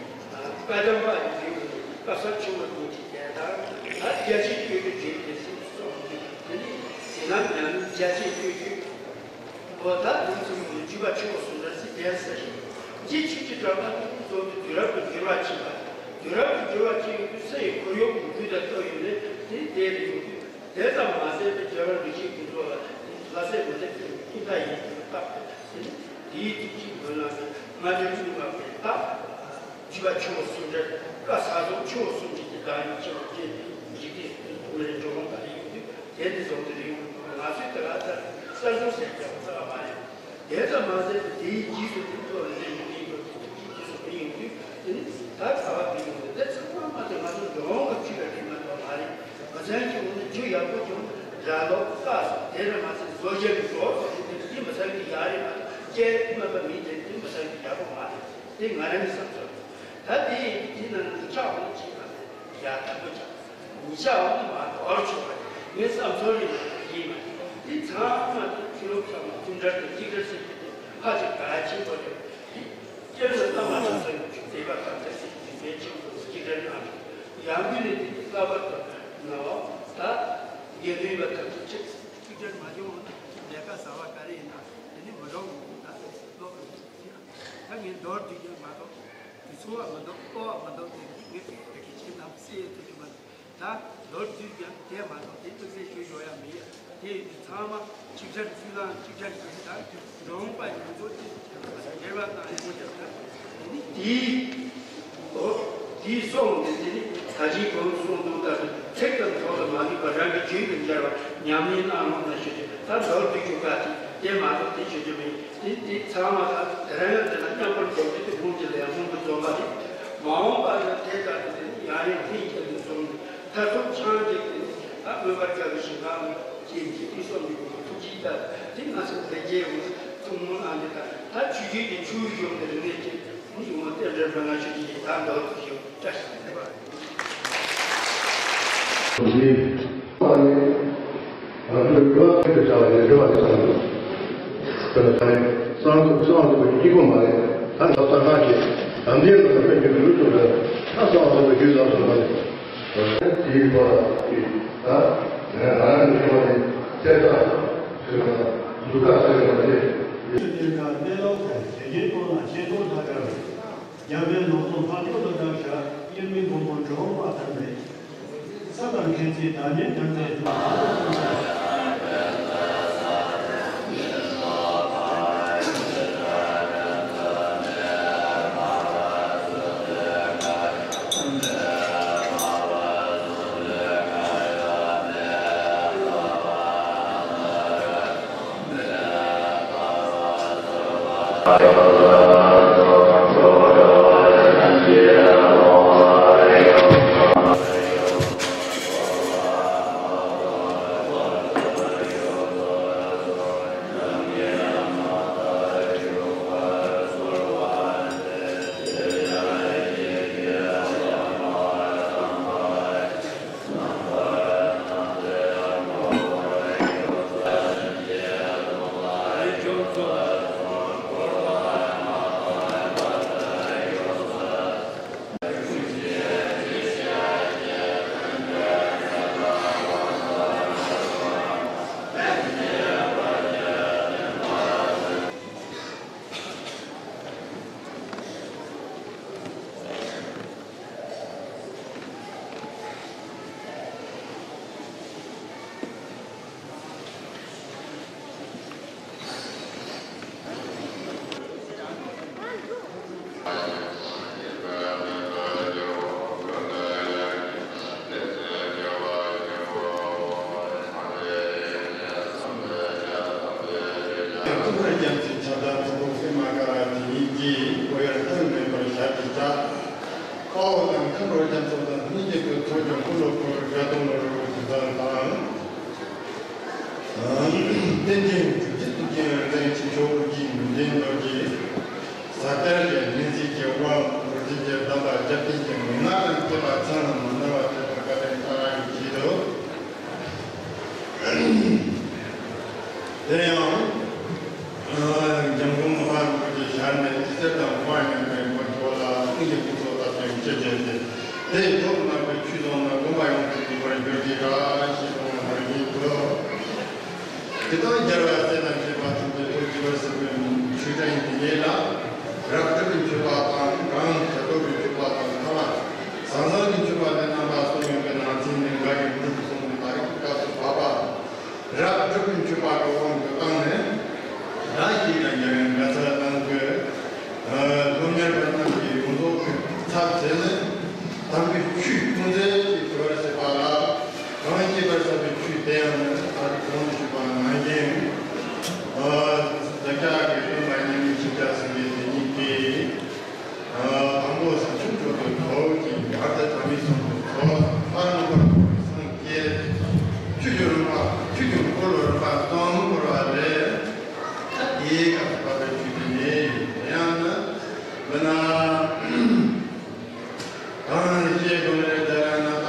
བཀའ་གདམས་པ་ཡི་བརྒྱུད་པ་ནས་བཀའ་གསར་ཆུང་བ་དྲུང་རྗེ་དེ་ལྟར་ད་རྒྱ་ཆེན་སྤྱོད་པའི་རྗེ་དེ་སྲིད་སོགས་དེ་ནས་ཟིན་རབ་ཉམས་ལེན་རྒྱ་ཆེན་སྤྱོད་རྒྱུད། འོ་ད་དེ་ཚོ་ཡོད་ནི་བརྒྱུད་པ་ཆེན་པོ་གསུམ་རེད་ཟེར་དེ་ཟེར་ཞིང་། རྗེ་ཆོས་ཀྱི་གྲགས་པ་དེ་ཚོ་ནི་དུས་རབས་ཀྱི་འགྱུར་བ་ཕྱིན་པ། དུས་རབས་ཀྱི་འགྱུར་བ་ཕྱིན་ཡོང་དུས་སུ་ཡི་ཁོར་ཡུག་གི་འགྱུར་དང་ལྟོས་ཡོད་ནས་དེ་དེ་རེད་ཡོང་དུས། དེ་ཙམ་མ་ཟད་པའི་རྒྱལ་བ་རིན་ཆེན་དགུ་འདུལ་བ་ལ་ལྷ་སྲས་མུ་སྟེགས་ཀྱི་ཁྱིམ་བདག་ཡིན་པའི་སྟབས་ཀྱིས་དེ་ནི་དེའི་ཐུགས་ཀྱི་མགོན་ལ་ནི་སྔ་འགྱུར་གཉུག་མ་པའི་སྟབས། བརྒྱུད་པ་ཆེན་པོ་གསུམ་རེད། བཀའ་གསར་རྫོགས་ཆེན་པོ་གསུམ་རེད་ཀྱི་བདག་ཉིད་ཆེ་བ་སྟེ་འཇིག་རྟེན་མི་རིགས་འགྲོ་འོང་དག་ཡོད་དུས། དེ་ནི་རྫོགས་དེ་རིང་ང་ཚོས་དེ་ལ་ལྟར་གསར་བཟོ་ཟེར་རྒྱག་པ་ཙམ་མ་རེད། དེ་ཙམ་མ་ཟད་དེ་དེའི་རྗེས་སུ་དེ་ཐོག་ལ་ལས་མི་ལྡན་པར་དེ་ཐུགས་ཀྱི་རྗེས་སུ་འབྲི་ཡོང་དུས་དེ་ནི་ད་ག་བ་འབྲི་ཡོང་དུས་དེ་ཚང་མ་དེ་ང་ཚོ་འགྲོ་འོང་གི་ཆོས་ལ་འབྲི་མ་ཐུབ་མ་རེད། མི་ཚང་གི་འོག་ནས་རྒྱུ་ཡག་པོ་ཀྱང་ར་ལོག་ཀ་སོགས་དེ་ར་མ་ཟད་བཟོ་རྒྱག་གི་བཟོ་སོགས་དེ་དེ་མི་ཚང་གི་ཡག་རེད་མ་གཏོགས་སྐྱེ་མ་པ་མི་དེ་དེ་མི་ཚང་གི་ཡག་པོ་མ་རེད། དེ་ང་རང་གི་བསམ་ཚུལ། ད་དེ་དེ་ནང་ལ་ཆགས་ ཡ་དང་པོ་ཀྱང་ཉིན་ཞག་འོང་མ་དོར་ཆོག་པ་རེད། ངས་བསམ་ཚོར་རེ་ཡིན་མ་རེད། འདི་ཚང་མ་དེ་ཕྱི་ལོགས་ཚང་མ་ཐུན་སྒྲར་དང་གཅིག་སྒྲར་ཟེར་གྱི་དེ་ཧ་ཅང་གལ་ཆེན་པོ་རེད། འདི་སྐྱེ་བོ་ལ་མ་ཐོབ་ས་ཡོད་ཆོག་དེ་བ་གང་ཚ་ཟེར་གྱི་དེ་ཆེན་པོ་གཅིག་སྒྲར་ནང་ཡང་མི་ནི་དེ་གི་བསླབ་པ་དང་ནའོ་ད་དགེ་འདུན་པ་དང་གཅིག་གཅིག་སྒྲར་མ་བྱུང་བ་ན་ལས་ཀ་བཟང་བ་ག་རེ་ཡིན་ན་དེ་ནི་མི་འགྲོ་འོང་ད་ལོག་ད་ངས་མདོར་བསྡུས་ཀྱང་མ་གཏོགས་དུས་ཚོད་བ་མི་འདུག་ཨོ་བ་མི་འདུག་དེ་ངས་དེ་གི་ཁྱེད་རྣམས་སེ་ཐུབ་ཀྱི་མ་རེད། ད་མདོར་བསྡུས་ཀྱང་དེ་མ་གཏོགས་དེ་ཐུགས་སེམས་ཞུ་ཡོད་ཡ་མེད་ཡ། དེ་ཡིན་དུས་ཚང་མ་གཅིག་ཆར་ཚུལ་ལའང་གཅིག་ཆར་ཡིན་ད་འགྲོ་འོང་པ་ཡིན་ཚོ་དེ་འབྲེལ་བ་དང་ཡོང་རྒྱུ་ད་དེ་ནི་དེའི་ཨོ་དེའི་སོང་ནས་དེ་ནི་ད་ཅིའི་གོང་གསུངས་དོན་ལྟར་དུ་ཚིག་དང་ཐོག་ཏུ་མ་ལུས་པ་རང་གི་རྒྱུད་དུ་འབྱར་བ་ཉམས་ལེན་གནང་རོགས་གནང་ཞུ་རྒྱུ་ད་མདོར་བསྡུས་ཞུ་ག་དེ་དེ་མ་གཏོགས་དེ་ཞུ་རྒྱུ་མེད། དེ་དེ་ཚང་མ་ད་དེ་རང་ཡང་དེ་ལ་མཉམ་པར་འཇོག་རྒྱུ་དེ་ཁོང་གི་ལས་ཁུངས་ཀྱི་རྩོམ་པ་རེད། མ་འོངས་པ་ལ་དེ་ལྟར་དུ་དེ་ནི་ཡང་ཡང་ལྷན་སྐྱེས་ལ་འཛོམས་ནས་མཐར་ཐུག་ཆང་བརྒྱབ་སྟེ་ནི་ད་མངོན་པར་དགའ་བའི་ཞིང་ཁམས་ཀྱི་འཇིག་རྟེན་སོགས་ཀྱི་ཐུགས་རྗེ་ལྟར་དེ་ང་ཚོ་ལྷན་སྐྱེས་འོང་ཐུགས་སྨོན་གནང་ནས་ད་ད་ཆོས་བརྒྱུད་ཀྱི་ཆོས་གཞུང་གི་རིག་གནས་ཀྱི་ནི་ཡོང་བ་རྟེན་འབྲེལ་སྨོན་ལམ་ཞུ་རྒྱུ་ཡིན། ད་འདོད་ཞུ་བཀྲ་ཤིས་བདེ་ལེགས། རྒྱལ་བའི་ལུང་སྟོང་འཕགས་མཆོག་ཏུ་གྲགས་ཤར། དབྱེར་མེད་མགོན་པོ་འགྲོ་བ་དམ་པའི། ས་དང་ཁྱིམ་མཚེས་བདག་ཉིད་ཀྱང་མཛད་དུ། ཀུན་མཁྱེན་རྒྱལ་མཚན་ཁྱབ་བདག་ཐུབ་པ་སེམས་མ་དཀར་བ་དེ་ཉིད་ཀྱིས་ཁོ་ཡར་ལྷུང་མེད་པར་ཞབས་ཀྱིས་བཅགས། དཔའ་བོ་དང་མཁའ་འགྲོ་རྒྱ་མཚོ་དང་སྙིང་རྗེ་ཀུན་ཚོགས་ཀྱང་སྐུ་ལ་འཁོར་བའི་དགའ་སྟོན་ལ་རོལ་བའི་དུས་མཚམས་དང་། རྟེན་ཅན་གྲུབ་ཀྱི་ཐུགས་རྗེའི་རིག་འཛིན་ཆེ་མཆོག་ཨོ་རྒྱན་ནུས་ལྡན་རྡོ་རྗེ། ཟབ་གཏེར་གྱི་སྙན་ཚིག་གི་དབང་རྡོ་རྗེ་གི་གདམས་པ་རྒྱབ་རྟེན་གྱི་མན་ངག་དང་བཅས་པ་ཚང་ལ་མ་ནོར་བ་ཐེབས་པར་བཀའ་དྲིན་གསབ་པའི་ཆེད་དུ། དེ་ཡང་། འཇམ་མགོན་མ་ཧཱ་རིན་པོ་ཆེའི་ཞལ་ནས་ཇི་སྲིད་དང་དབང་མཉམ་པའི་མགོན་མཆོག་ལ་སངས་རྒྱས་ཀུན་གསལ་དར་ཞིང་རྒྱས་བྱེད་དེ། དེའི་ཐོག་ནས་ཆོས་བཟུང་ན་དགོངས་པ་ཡོངས་སུ་འགྲུབ་པར་འགྱུར་གྱི་ར་ཞེས་གསུངས་པ་ནང་བཞིན་དུ། དེ་དག་རྒྱལ་བ་སྲས་དང་བཅས་པ་ཐམས་ཅད་ཐུགས་རྗེ་བར་གསལ་བའི་ཆོས་ཕྲན་དེ་ཉིད་ལ། རབ་སྒྲུབ་པའི་མཆོད་པ་དང་གང་ཞབས་ཏོག་གི་མཆོད་པ་དང་ཐ་མ་ཟང་ཟིང་གི་མཆོད་པ་ལས་རྣམ་པ་གསུམ་ཡོད་པའི་ནང་ཚན་ནས་འགའ་ཡི་མུ་མཐུད་གསུངས་ནས་ད་རེས་ཀྱི་སྐབས་སུ་བབ་པ། རབ་སྒྲུབ་པའི་མཆོད་པ་གི་དབང་དུ་བཏང་ནས། བདག་གིས་ཀྱང་རྒྱལ་བའི་དགའ་ཚལ་གནང་དགོས། སློབ་གཉེར་པ་རྣམས་ཀྱི་ཡོངས་རྫོགས་ཀྱི་ཚབ་བྱས་ནས། དམ་པའི་ཆོས་ཐུགས་འཛིན་གྱི་གྲོལ་བར་བྱེད་པ་ལ། གང་སྐྱེས་པར་བྱ་བའི་ཆོས་དེ་ཡང་ནི་ད་རེས་གོང་དུ་ཞུས་པ་ནང་བཞིན། བདག་ཅག་གི་སྟོན་པ་མཉམ་མེད་ཤཱཀྱ་སེང་གེ་དེ་ཉིད་ཀྱིས། དང་པོ་ཟབ་ཆོས་མཆོག་ཏུ་ཐོབ་ཅིང་། བར་དུ་དམ་པའི་སྲོལ་དུ་ཚོགས། མཐར་མངོན་པར་རྫོགས་པའི་སངས་རྒྱས། ཆོས་ཀྱི་རིམ་པ་ཆོས་ཀྱི་འཁོར་ལོ་རིམ་པ་གསུམ་བསྐོར་བ་ལས། ད་དེའི་སྐབས་སུ་བབ་པའི་ཆོས་དེ་ཉིད་ཡིན། དེ་ཡང་ནི་མི་ན། གང་ཞེས་དགོངས་ནས་བདག་རང་ན།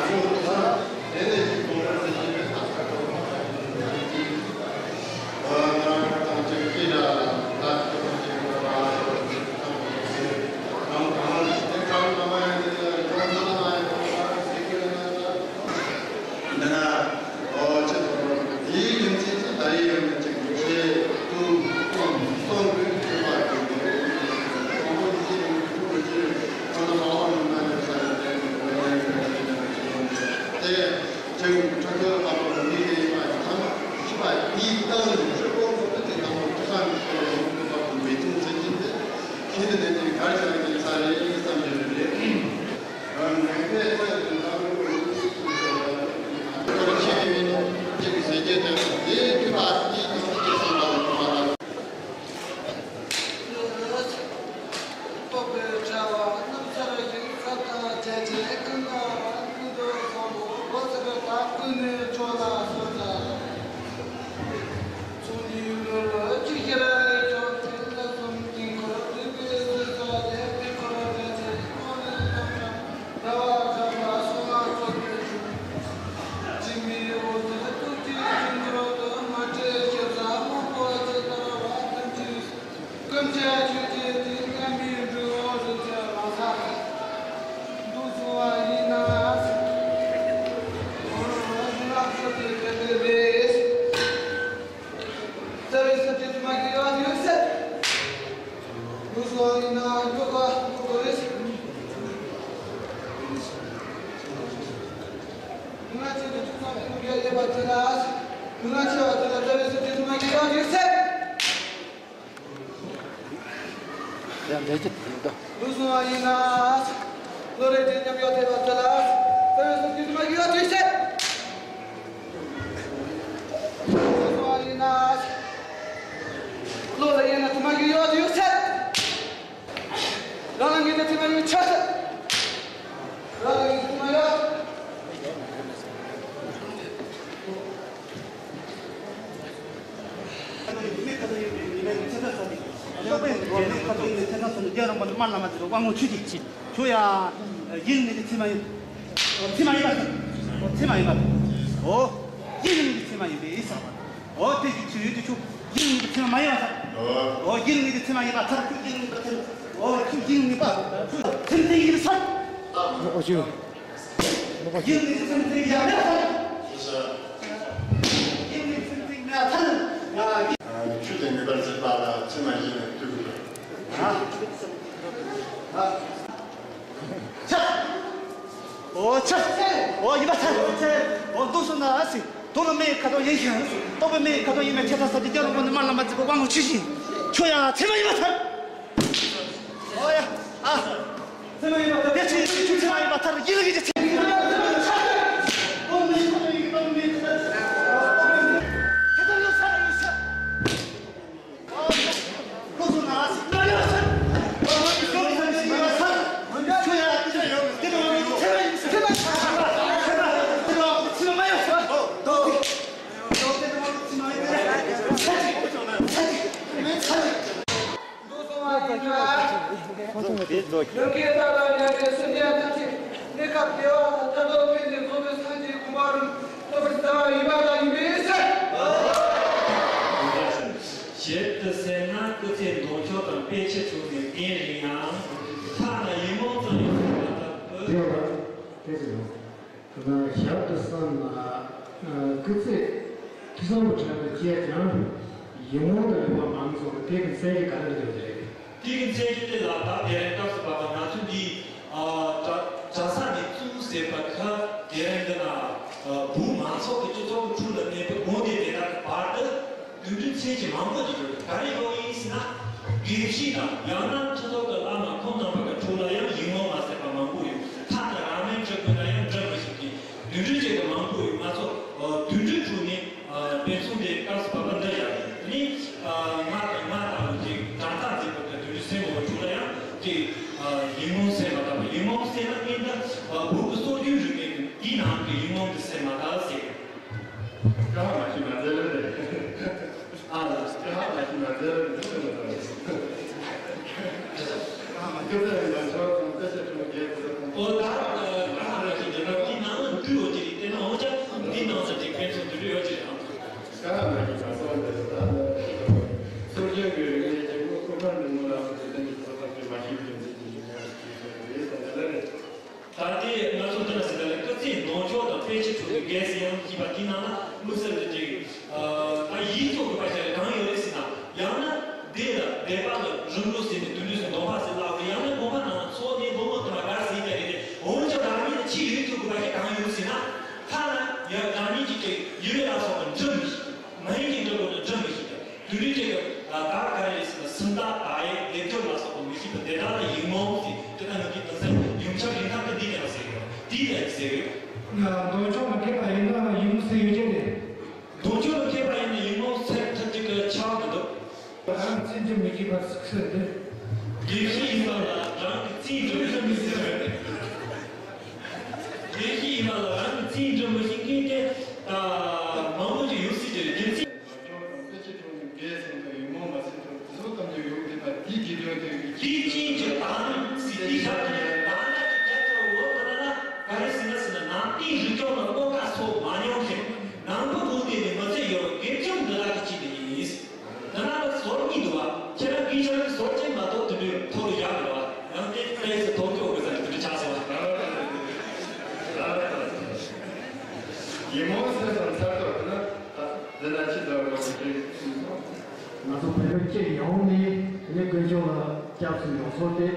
འདི་ན། ཨོ་ཅེ་ཐོག་དེའི་རྒྱུ་མཚན་གྱིས་ད་རེས་ཡང་ཅིག་ཆེ་ཏུ་སྟོང་སྟོང་གི་ཐུབ་པ་དེ་ཁོང་ཁོང་ཚོ་ཡིན་ཐུབ་པ་ཅིག་ཁོང་ཚོ་མ་འོངས་ནང་ན་ཡོད་ས་ཡོད་དེ་ཁོང་ཡང་ཡོད་ས་ཡོད་དེ་ཅིག་ཁྲ་ཁྲ་ཨ་ཕོ་མི་དེ་ཡིན་པ་ཐམས་ཤི་བ་ཡིད་བཏང་ནས་ཆོས་ཁོང་ཚོ་དེ་དང་པོ་ཁྲི་ཁ་མི་ཤོར་ཡོང་ཐུབ་པ་དུ་མེད་ཐུབ་ཚེ་ཅིག་དེ་ཁྱེད་དེ་དེ་གར་ཆགས་ཀྱི་ས་རེད་བསམ་གྱི་རེད། རྩ་བའི་ས་བཅད་དུ་མ་གི་ཡོད་ཡོད་ཟེར། ལུགས་སྲོལ་ཡིན་ན་སྐྱོ་ག་སྐྱོ་ག་རེད། མི་ང་ཆེ་བའི་ཆུ་ཚང་ཕུ་ག་ཡོད་པ་དེ་ལ། མི་ང་ཆེ་བ་དེ་ལ་རྩ་བའི་ས་བཅད་དུ་མ་གི་ཡོད་ཡོད་ཟེར། ཡང་འདྲ་ཅི་ཡིན་ད། ལུགས་སྲོལ་ཡིན་ན། ལོ་རེ་དེ་མཉམ་ཡོད་དེ་བ་དེ་ལ། རྩ་བའི་ས་བཅད་དུ་མ་གི་ཡོད་ཡོད་ཟེར། ལོ་ལ་ཡིན་ན་དུ་མ་གི་ཡོད་ཡོད་ཟེར། རང་ལ་ངེས་ཏེ་དུ་མ་ཡོད་ཆ་ཟེར། རང་ལ་ངེས་དུ་མ་ཡོད། ཁྱོད་ཡང་ཡིན་ངེས་ཀྱི་ཚེ་མ་ཡིན། ཚེ་མ་ཡིན་པ། ཨོ། ཡིན་ངེས་ཀྱི་ཚེ་མ་ཡིན་པས་ཟེར། ཨོ་དེ་ཅིག་ཆུ་ཡོད་དུ་ཆུ། ཡིན་ངེས་ཀྱི་ཚེ་མ་ཡིན་པ་ཟེར། ཨོ་ཡིན་ངེས་ཀྱི་ཚེ་མ་ཡིན་པ་ཚར་ཆུ་ཡིན་ངེས་པ་ཚར། ཨོ་ཆུ་ཡིན་ངེས་པ་ཆུ་ཚེ་མ་ཡིན་པ་ཚར། ཨོ་ཆུ། ཡིན་ངེས་ཀྱི་ཚེ་མ་ཡིན་པ་ཚར། ཡིན་ངེས་ཀྱི་ཚེ་མ་ཡིན་པ་ཚར། ཆུ་དེ་ངེས་པར་ཚེ་པ་ལ་ཚེ་མ་ཡིན་ནས་ཐུག་གི་རེད། ཨ། ཨ། ཆ། ཨོ་ཆ། ཨོ་ཡིན་པ་ཚར། ཨོ་འདུག་སོང་ན་ཨ་སི། དོ་ལ་མེ་ཁ་དོག་ཡིན་ཞིང་། རྟོག་པའི་མེ་ཁ་དོག་ཡིན་མེད་ཁྱེད་ཚ་ས་ཀྱི་སྐྱོ་རོང་པོ་ནི་མ་ལ་མ་ཚིག་པ་དབང་ཆུ་ཞིང་། ཁྱོད་ཡང་ཚེ་མ་ཡིན་པ་ཚར། ཨོ་ཡ། ཨ། ཚེ་མ་ཡིན་པ་ཚར། དེ་ཆུ་ཆུ་ཚེ་མ་ཡིན་པ་ཚར་ཡིན་ལ་གི་ཚེ། དོ་མེ་ཁ་དོག་ཡིན་གི་དོ་མེ་ཁ་དོག་ཡིན་གི་དོ་མེ་ཁ་དོག་ཡིན་གི། ཁ་དོག་ཡོད་ས་ཡོད་ས། ཞིབ་ཏུ་གསན་ན་སྐུ་ཚེ་འདོམ་ཆོག་དང་དཔེ་ཆ་ཚུགས་ནས་རྟེན་རིང་ཡང་། ཐ་ན་ཡིག་ངོ་ཙམ་ཡང་གསན་པ་ལྟ་བུ། དེ་བ་དེ་ཟེར་ནོ། ད་ཞབས་ཏུ་བསམ་ལ་སྐུ་ཚེ་ཐུགས་བསམ་པ་དྲན་པ་བཅས་ཀྱང་ཡིག་ངོ་དང་ལེགས་པར་མ་ཚོགས་པ་དེ་གི་མཚན་གཞི་ག་རེ་ལ་འཇོག་རྒྱུ་རེད། དེ་གི་མཚན་གཞི་དེ་ལ་ད་དེ་རིང་སྐབས་སུ་བབས་པ་ང་ཚོ་འདི་གྲྭ་གྲྭ་ས་ནས་བཙུགས་ཟེར་བ་ཁ་དེ་རིང་འདི་ན་བུ་མང་ཚོགས་ཀྱི་སྤྱི་ཚོགས་ཀྱི་ཁྲོད་ལ་གནས་པའི་དགོན་སྡེ་དེ་དག་གི་བར་དུ། དུས་དུས་ཚེས་ཀྱི་མང་པོ་ཅིག་ཡོད། ག་རེ་ཡོད་ཡིན་ཟེར་ན། དགེ་བཤེས་དང་ཡང་ན་ཁྲི་ཐོག་གི་བླ་མ་ཁོང་རྣམ་པ་གི་ཁྲོད་ལ་ཡང་ཡིག་ངོ་མ་ཟེར་བ་མང་པོ་ཡོད། ཐ་ན་རང་མིང་འབྲི་དགོས་ན་ཡང་འབྲི་མི་ཤེས་མཁན། ཀྱི་ཡིག་ངོ་གསལ་མ་ཐག་པ། ཡིག་ངོ་གསལ་ན་སྔོན་དུ་བོད་ཀྱི་སྲོལ་རྒྱུན་རིག་གནས་ཀྱི་དེའི་ནང་གི་ཡིག་ངོ་འདི་གསལ་མ་ཐག་ཟེར། ཀ་མ་ཤི་མ་ཟེར་རེད། ཨ་ལ་ཀ་མ་ཤི་མ་ཟེར་རེད། ཀ་མ་ཤི་མ་ཟེར་རེད། ཨོ་ད་ཀ་མ་ཤི་ཟེར་ན་དེའི་ནང་ལ་འདུས་ཡོད་ཀྱི་རེད། དེ་ན་འོ་ཅག་འདི་ནང་ལ་དེ་ཕན་ཚུན་འདུས་ཡོད་ཀྱི་རེད། ཀ་མ་ཤི་མ་ཟེར་རེད། ད་སྲོལ་རྒྱུན་གྱི་རིག་གནས་ཀྱི་ངོ་བོ་ཀུན་སྤངས་ཀྱི་ངོ་ལ་སོགས་པའི་རྟེན་གྱི་ཚོགས་བསམ་གྱིས་མ་ཤེས་པའི་རྒྱུ་མཚན་གྱིས་ཡིན་ཡང་ཞེས་གསུངས་པ་རེད་ཟེར་ནས་ལ་རེད། ད་ལྟའི་ང་ཚོ་འདི་ན་ཟེར་ན་ལ་སྐུ་ཚེ་ནོར་མཆོག་དང་དཔེ་ཆ་ཕྲུག་གི་རྒྱལ་སྲས་ཡང་བཞི་པ་དེའི་ནང་ན་དམིགས་བསལ་དུ་ཅིག་ད་ཡིག་ཐོག་གི་བར་ཆད་གང་ཡོད་རེད་ཟེར་ན། ཡང་ན་སྡེ་ལ་སྡེ་པ་ལ་རིམ་གྲོ་ཟེར་ནས་དུད་འགྲོ་ཟེར་འདོན་པ་ཟེར་ལབ་རེད། ཡང་ན་དགོན་པ་ནང་ཚོགས་ནས་སློབ་མ་དུ་མ་གར་ཟེར་ཀྱང་རེད་དེ། འོན་ཀྱང་རང་ཉིད་ལ་ཕྱི་ཡིག་ཐོག་གི་བར་ཆད་གང་ཡོད་ཟེར་ན། ཐ་ན་ཡང་རང་ཉིད་ཀྱི་ཡུལ་ལ་སོགས་པ་འབྲི་མི་ཤེས། མ་ཡིན་གྱི་འབྲི་དགོས་ན་འབྲི་མི་ཤེས་ཀྱང་། དུད་འགྲོའི་ཆེད་དུ་ད་ག་རེ་ཟེར་ན། སུམ་རྟགས་དག་ཡིག་སྡེབ་སྦྱོར་ལ་སོགས་པ་མི་ཤེས་པ་དེ་དག་ལ་ཡིག་ངོ་ཟེར། དེ་ལྟར་ང་གིས་དེང་སང་ཡོངས་ཁྱབ་རིན་ཐང་དུ་འདི་ལྟར་ཟེར་གི་ཡོད། འདི་ལྟར་ཟེར་གི་ཡོད། ལྡོག་ཕྱོགས་ལ་ཕེབས་པ་ཡིན་ན་ཡིག་ངོ་གསལ་ཡོད་ཀྱི་རེད། ལྡོག་ཕྱོགས་ལ་ཕེབས་པ་ཡིན་ན་ཡིག་ངོ་གསལ་ཐུབ་ཀྱི་ཆགས་མི་འདུག་རང་བཙན་འཇོག་མི་ཤེས་པར་ཟེར་ཏེ། དགེ་བཤེས་ཡིན་པ་ལ་རང་གི་བཙན་འཇོག་མི་ཤེས་པ་རེད། དགེ་བཤེས་ཡིན་པ་ལ་རང་གི་བཙན་འཇོག་མི་ཤེས་མཁན་དེ་ད་མང་པོ་ཅིག་ཡོད་སྲིད་ཀྱི་རེད། རྒྱུ་མཚན། ལྡོག་ཕྱོགས་དང་དཔེ་ཆའི་ཁྲོད་ནས་འགལ་ཟིན་པའི་ཡིག་ངོ་མ་ཟིན་ཐུབ་དེ་ཚོ་ཐམས་ཅད་ཡོང་དེ་ལ་དེའི་དགེ་སྦྱོར་དེ་དེའི་རྐྱེན་གྱིས་དང་ཟིན་དེའི་ཞབས་ཀྱི་དང་ན་གྱི་རྒྱ་ཆེ་བ་འོག་ཏུ་ན་ན་ག་རེ་ཟིན་ན་ཟིན་ན་ནང་བསྟན་རིག་སྐྱོང་ལ་བློ་ཁ་སོགས་མ་མྱོང་ཞིང་ནང་པ་མུ་སྟེགས་ནས་མི་ཚེ་ཡོད་པ་དགེ་སྦྱོང་འདི་དག་གི་ཆེད་དུ་ཡིན། ད་ནང་ལ་ཟོར་གཉིས་འདུག་བ། ཁྱེད་རང་གིས་ཁྱེད་རང་གི་ཟོར་ཅན་མ་གཏོགས་དེ་འདྲའི་ཐོག་ཏུ་བཞག་མི་འདུག་བ། ཡང་དེ་ཏོག་ཙམ་ཐོག་ཏུ་འོ་གི་ས་ནས་དེ་འདྲ་ཆགས་སོང་བ། ཡིག་ངོ་གསལ་དང་ཚར་ཐོག་ཏུ་ན་ད་འདི་ན་ཅི་ལྟར་འོ་གི་རེད། ང་ཚོ་བོད་པ་སྤྱི་ཡོངས་ནས་དེ་ནས་དཀོན་མཆོག་ལ་སྐྱབས་སུ་འགྲོ་སོང་སྟེ།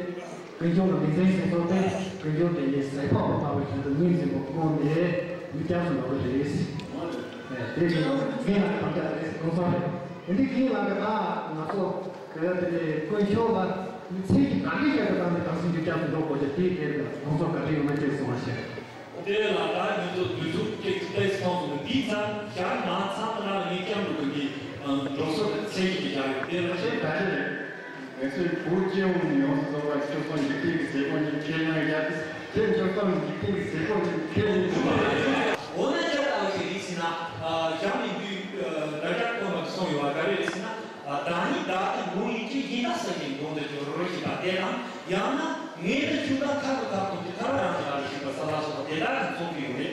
དཀོན་མཆོག་ལ་ངོས་འཛིན་བྱེད་སོང་སྟེ། དཀོན་མཆོག་དེ་ནི་ཟས་ཕོར་པ་ལྟ་བུ་ཞིག་ཏུ་ངོས་འཛིན་པ་བསྐོངས་ནས་མི་སྐྱབས་སུ་འགྲོ་གི་རེད། དེ་ནི་ངས་ལ་དམ་བཅའ་རེད། དགོངས་ཚོགས་རེད། དེ་འདྲའི་གིན་ལ་ང་ང་ཚོ་གི་དེ་ནས་དཀོན་མཆོག་ལ་མི་ཚེ་གི་ག་འདྲའི་ཞབས་ཏུ་བཏང་ནས་དམ་སྲི་རྒྱུ་སྐྱབས་སུ་འགྲོ་དགོས་ཀྱི་དེའི་སྐད་ལ་དགོངས་ཚོགས་ག་འདྲ་ཡོད་མེད་ཅེས་གསུང་བ་ཞིག་དེ་ལ་ད་ཉིན་ཐོ་དུས་ཚོད་ཀྱི་ཏེ་སོང་སོང་འདི་ཙམ་བཞག་མ་ཚར་ན་ངས་སྐྱབས་འགྲོ་གི་འདི་འགྲོ་སོང་གི་ཚད་གཞི་དེ་བཞག་ཡོད། དེ་ལ་ཤེས་ག་རེ་རེད། ང་ཚོའི་བོད་སྤྱི་ཡོངས་ནས་ཡོངས་སུ་རྫོགས་པ་སྤྱི་ཚོགས་འཇིག་རྟེན་གྱི་ཟས་གོ་ནི་ཁས་ལེན་ཡ་དེ་སྤྱི་ཚོགས་འཇིག་རྟེན་གྱི་ཟས་གོ་ནི་ཁས་ལེན་ཐུབ་པ་རེད། འོ་ན་ཅག་ལྟ་བུ་ཞིག་རེད་ཟེར་ན། བཞག་མི་རྒྱུ་ད་ཅག་ཀོན་མ་གསུངས་ཡོད་པ་ག་རེ་རེད་ཟེར་ན། བདག་ཉིད་བདག་གི་མགོན་ཡིན་གྱི་ཡིན་ད་ས་ཞིག་མགོན་དུ་གྱུར་ཞེས་པ་དེ་དང་། ཡང་ན་ངས་ནི་ཆུ་ཟླ་མཁའ་དང་མཐའ་ཀུན་གྱི་ཐར་པ་རང་གི་ལ་ཞུགས་པ་ས་ལ་སོགས་པ་དེ་དག་གི་རྫོགས་པའི་ཡོན་ཏན།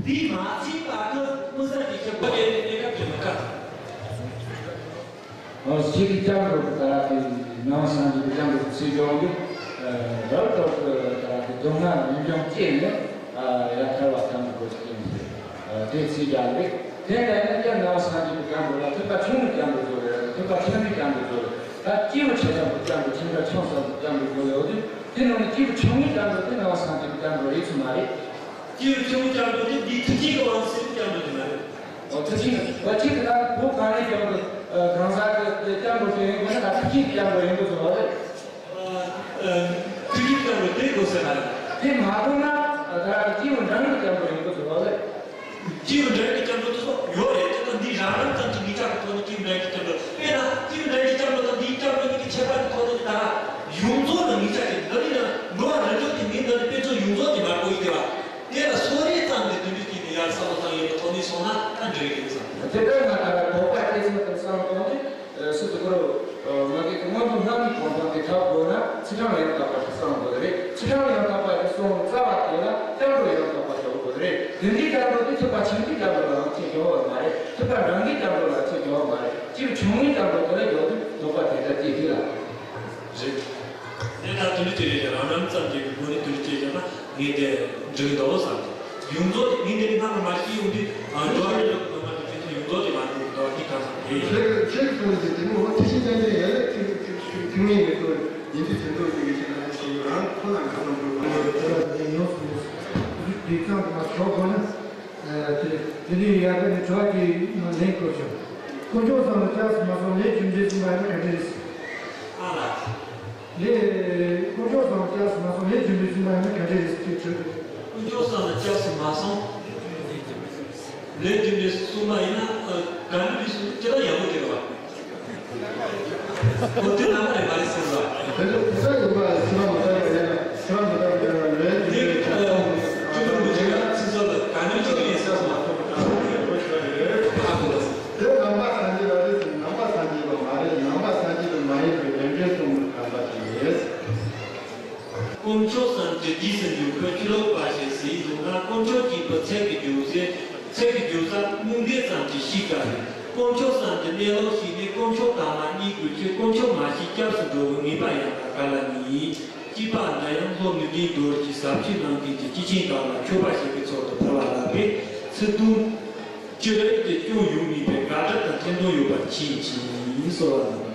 དེས་མ་ཚད་པར་དུ་མི་བཟད་ཀྱི་ཁྱབ་པ་སྟེ་གནས་སྐབས་ཀྱི་མི་དཀའ། ཨོ་སྤྱིར་སྐྱབས་འགྲོ་གི་ད་ར་དེ་ནང་སངས་རྒྱས་ཀྱི་སྐྱབས་འགྲོ་གི་ཚིག་སྦྱོར་འདི་རབ་ཏོག་གི་ད་ར་དེ་སྡུག་བསྔལ་ངེས་འབྱུང་སྐྱེས་ནས་ཡར་ཐར་པ་ཐམ་གྱི་སྒོ་ཅིག་ཡིན་ཏེ། དེ་ཚིག་རྒྱག་རེད། དེ་ལྟར་ན་ཀྱང་ནང་སངས་རྒྱས་ཀྱི་སྐྱབས་འགྲོ་ལ་ཐེག་པ་ཆུང་ངུའི་སྐྱབས་འགྲོ་ཚོ་རེད། ཐེག་པ་ཆེན་པོའི་སྐྱབས་འགྲོ་ཚོ་རེད། ད་སྐྱེས་བུ་ཆེ་ས་གི་སྐྱབས་འགྲོ་ཆེན་པོ་ཆུང་ས་གི་སྐྱབས་འགྲོ་ཚོ་རེད། འོ་དེ་དེ་ནང་ནས་སྐྱེས་བུ་ཆུང་ངུའི་སྐྱབས་འགྲོ་དེ་ནང་སངས་རྒྱས་ཀྱི་སྐྱབས་འགྲོ་རེད་ཚུལ་མ་རེད། སྐྱེས་བུ་ཆུང་ངུའི་སྐྱབས་འགྲོ་དེ་འདིའི་ཐུགས་རྗེ་གི་དབང་ཟེར་བའི་སྐྱབས་འགྲོ་དེ་མ་རེད། འོ་ཐུགས་རྗེ་གི་བ་ཅིག་གི་ད་བོད་གངས་རིའི་ལྗོངས་ཀྱི་གང་ཟག་གི་སྐྱབས་འགྲོ་དེ་ཡིན་དགོས་ན་ད་ཐུགས་རྗེ་གི་སྐྱབས་འགྲོ་ཡིན་དགོས་ཚུལ་བ་རེད། ཐུགས་རྗེ་སྐྱབས་འགྲོ་དེ་དགོས་ཟེར་ན་རེད། དེ་མ་དགོས་ན་ད་སྐྱེས་བུ་འབྲིང་གི་སྐྱབས་འགྲོ་ཡིན་དགོས་ཚུལ་བ་རེད། སྐྱེས་བུ་འབྲིང་གི་སྐྱབས་འགྲོ་དེ་ཚོ་ཡོད་རེད། དེ་ཚོ་འདི་རང་རང་ཙམ་གྱི་ངེས་ཅག་གི་ཐོག་ནས་སྐྱེས་བུ་འབྲིང་གི་སྐྱབས་འགྲོ། དཔེར་ན་སྐྱེས་བུ་འབྲིང་གི་སྐྱབས་འགྲོ་དང་འདིའི་སྐྱབས་འགྲོ་གཉིས་ཀྱི་ཁྱད་པར་གྱི་ཐོག་ནས་ད་ཡོངས་རྫོགས་ལ་ངེས་ཅག་གི་འདི་ནི་ཡང་འགྲོ་བ་རིམ་བྱོན་གྱི་མིང་འདི་ནི་དཔེ་མཚོན་ཡོངས་རྫོགས་ཀྱི་མ་གོ་ཡི་དེ་བ། དེ་ལ་སོ་རེ་ཙམ་གྱི་དོན་འགྲུབ་ཀྱིས་ནི་ཡར་བསམ་བློ་བཏང་ཡོད་པའི་ཐོག་ནས་སོང་ན་ད་འགྲིག་གི་ཡིན་བསམ། དེ་ལྟར་ང་ད་ལ་དོགས་པ་སྐྱེ་ཚུལ་དང་བསམ་བློ་གཏོང་སྟེ། སི་ཏུ་ཀུ་རུ། ང་གིས་མངོན་མཐོ་རྣམ་གཉིས་གོ་འཕང་གི་ཐབས་དགོས་ན་ཚིག་རྐང་ཡང་དག་པ་ཞིག་གསུང་དགོས་རེད། ཚིག་རྐང་ཡང་དག་པ་ཞིག་གསུང་རྩ་བ་དེ་ལ་སྐྱབས་འགྲོ་ཡང་དག་པ་ཞིག་དགོས་རེད། དེ་འདྲའི་སྐྱབས་འགྲོ་དེ་ཐེག་པ་ཆེན་པོའི་སྐྱབས་འགྲོ་ལའང་ཁྱད་འགྱུར་བ་མ་རེད། ཐེག་པ་རང་གི་སྐྱབས་འགྲོ་ལ་ཁྱད་འགྱུར་བ་མ་རེད། སྐྱེས་བུ་ཆུང་ངུའི་སྐྱབས་འགྲོ་དེ་ལ་འགྱུར་དུས་དོགས་པ་དེ་འདྲ་སྐྱེ་གི་ལ། རེད། དེ་ལྟར་དུ་ལུས་ཀྱི་རེ་ཞིག་རང་རང་ཙམ་གྱི་སྒོ་ནས་དུ་ལུས་སྐྱེ་བཞག་ན་ངས་དེ་འགྲིག་འདུག་བསམ་གྱི། ཡོངས་རྫོགས་དེ་ངས་འདི་ནི་སྔ་མ་མ་ཤེས་ཡོང་དུས་ཨ་འགྲོ་བ་རིགས་དྲུག་གི་སྡོམ་པ་དེ་ཁྱེད་ཚོ་ཡོངས་རྫོགས་དེ་མ་འགྲིག་འདུག་འདི་གང་ཟག་དེ་ཡིན། ཁྱེད་ཁྱེད་ཀྱི་གསུང་གི་དེ་ནི་འོ་ཐེག་ཆེན་བསྟན་པའི་ཡན་ལག་ཐེག་ཐེག་ཐེག་ངེས་ཡིན་དུས་ཡིན་དུས་དོན་དུ་ཡིན་གྱི་ཞེས་ནས་ཞེས་རང་ཁོ་ན་གང་ལ་འགྲོ་དགོས། དེ་ལ་དེ་ཡོངས་སུ་དེ་ཙམ་དུ་མ་ཞོག་གོ་ན། དེ་དེ་ནས་ཡར་ཀ་ནས་དྲི་བ་དེ་ལན་བསྐུར་བྱུང་། དཀོན་མཆོག་གསུམ་ལ་སྐྱབས་སུ་མ་སོང་ལས་རྒྱུ་འབྲས་གསུངས་པ་ཡིན་ན་ག་འདྲ་རེད། ཨ་ལ། ལས། དཀོན་མཆོག་གསུམ་ལ་སྐྱབས་སུ་མ་སོང་ལས་རྒྱུ་འབྲས་གསུངས་པ་ཡིན་ན་ག་འདྲ་རེད་ཅེས་དྲིས། དཀོན་མཆོག་གསུམ་ལ་སྐྱབས་སུ་མ་སོང་། ལས་རྒྱུ་འབྲས་གསུངས་པ་ཡིན་ན་ག་འདྲ་རེད་གསུངས་ཅི་ལ་ཡག་པོ་དྲིས་པ། ཁོ་དེ་ལ་མ་རེད་མ་རེད་ཟེར་བ། དེ་ལ་དེ་ལྟར་ཡིན་པ་ དཀོན་མཆོག་གསུམ་གྱི་རྗེས་སུ་འཇུག་པའི་ཆོས་ལུགས་པ་ཞིག་ཟེར་འདུག་ན། དཀོན་མཆོག་གཅིག་པུ་ཚིག་གི་བརྗོད་ཚེ། ཚིག་གི་བརྗོད་ས་དམིགས་འདོད་ཙམ་གྱིས་ཤེས་དཀའ་བས། དཀོན་མཆོག་གསུམ་གྱི་གནས་ལུགས་ཤེས་ནས། དཀོན་མཆོག་དང་མ་གཉིས་དགོས་ཚེ། དཀོན་མཆོག་མ་ཤེས་སྐྱབས་སུ་འགྲོ་བའི་ངེས་པ་ཡིན་པ་ག་ལ་ནི་ཡིན། ཅེས་པ་འདི་ཡང་ལྷོ་ནུབ་བྱང་རྡོ་རྗེ་ཟབ་ཆོས་གླིང་རྟེན་གྱི་སྐྱེས་ཆེན་དག་ལ་མཆོད་པ་བྱེད་པའི་ཚུལ་དུ་ཕུལ་བ་ལགས་པས། ཚིག་དོན་ཅི་རིགས་ཀྱི་སྐྱོན་ཡོད་མེད་པའི་དགག་སྒྲུབ་དང་ཁྲིམས་དོན་ཡོད་པར་མཁྱེན་ཅིང་གསོལ་བ་ལགས།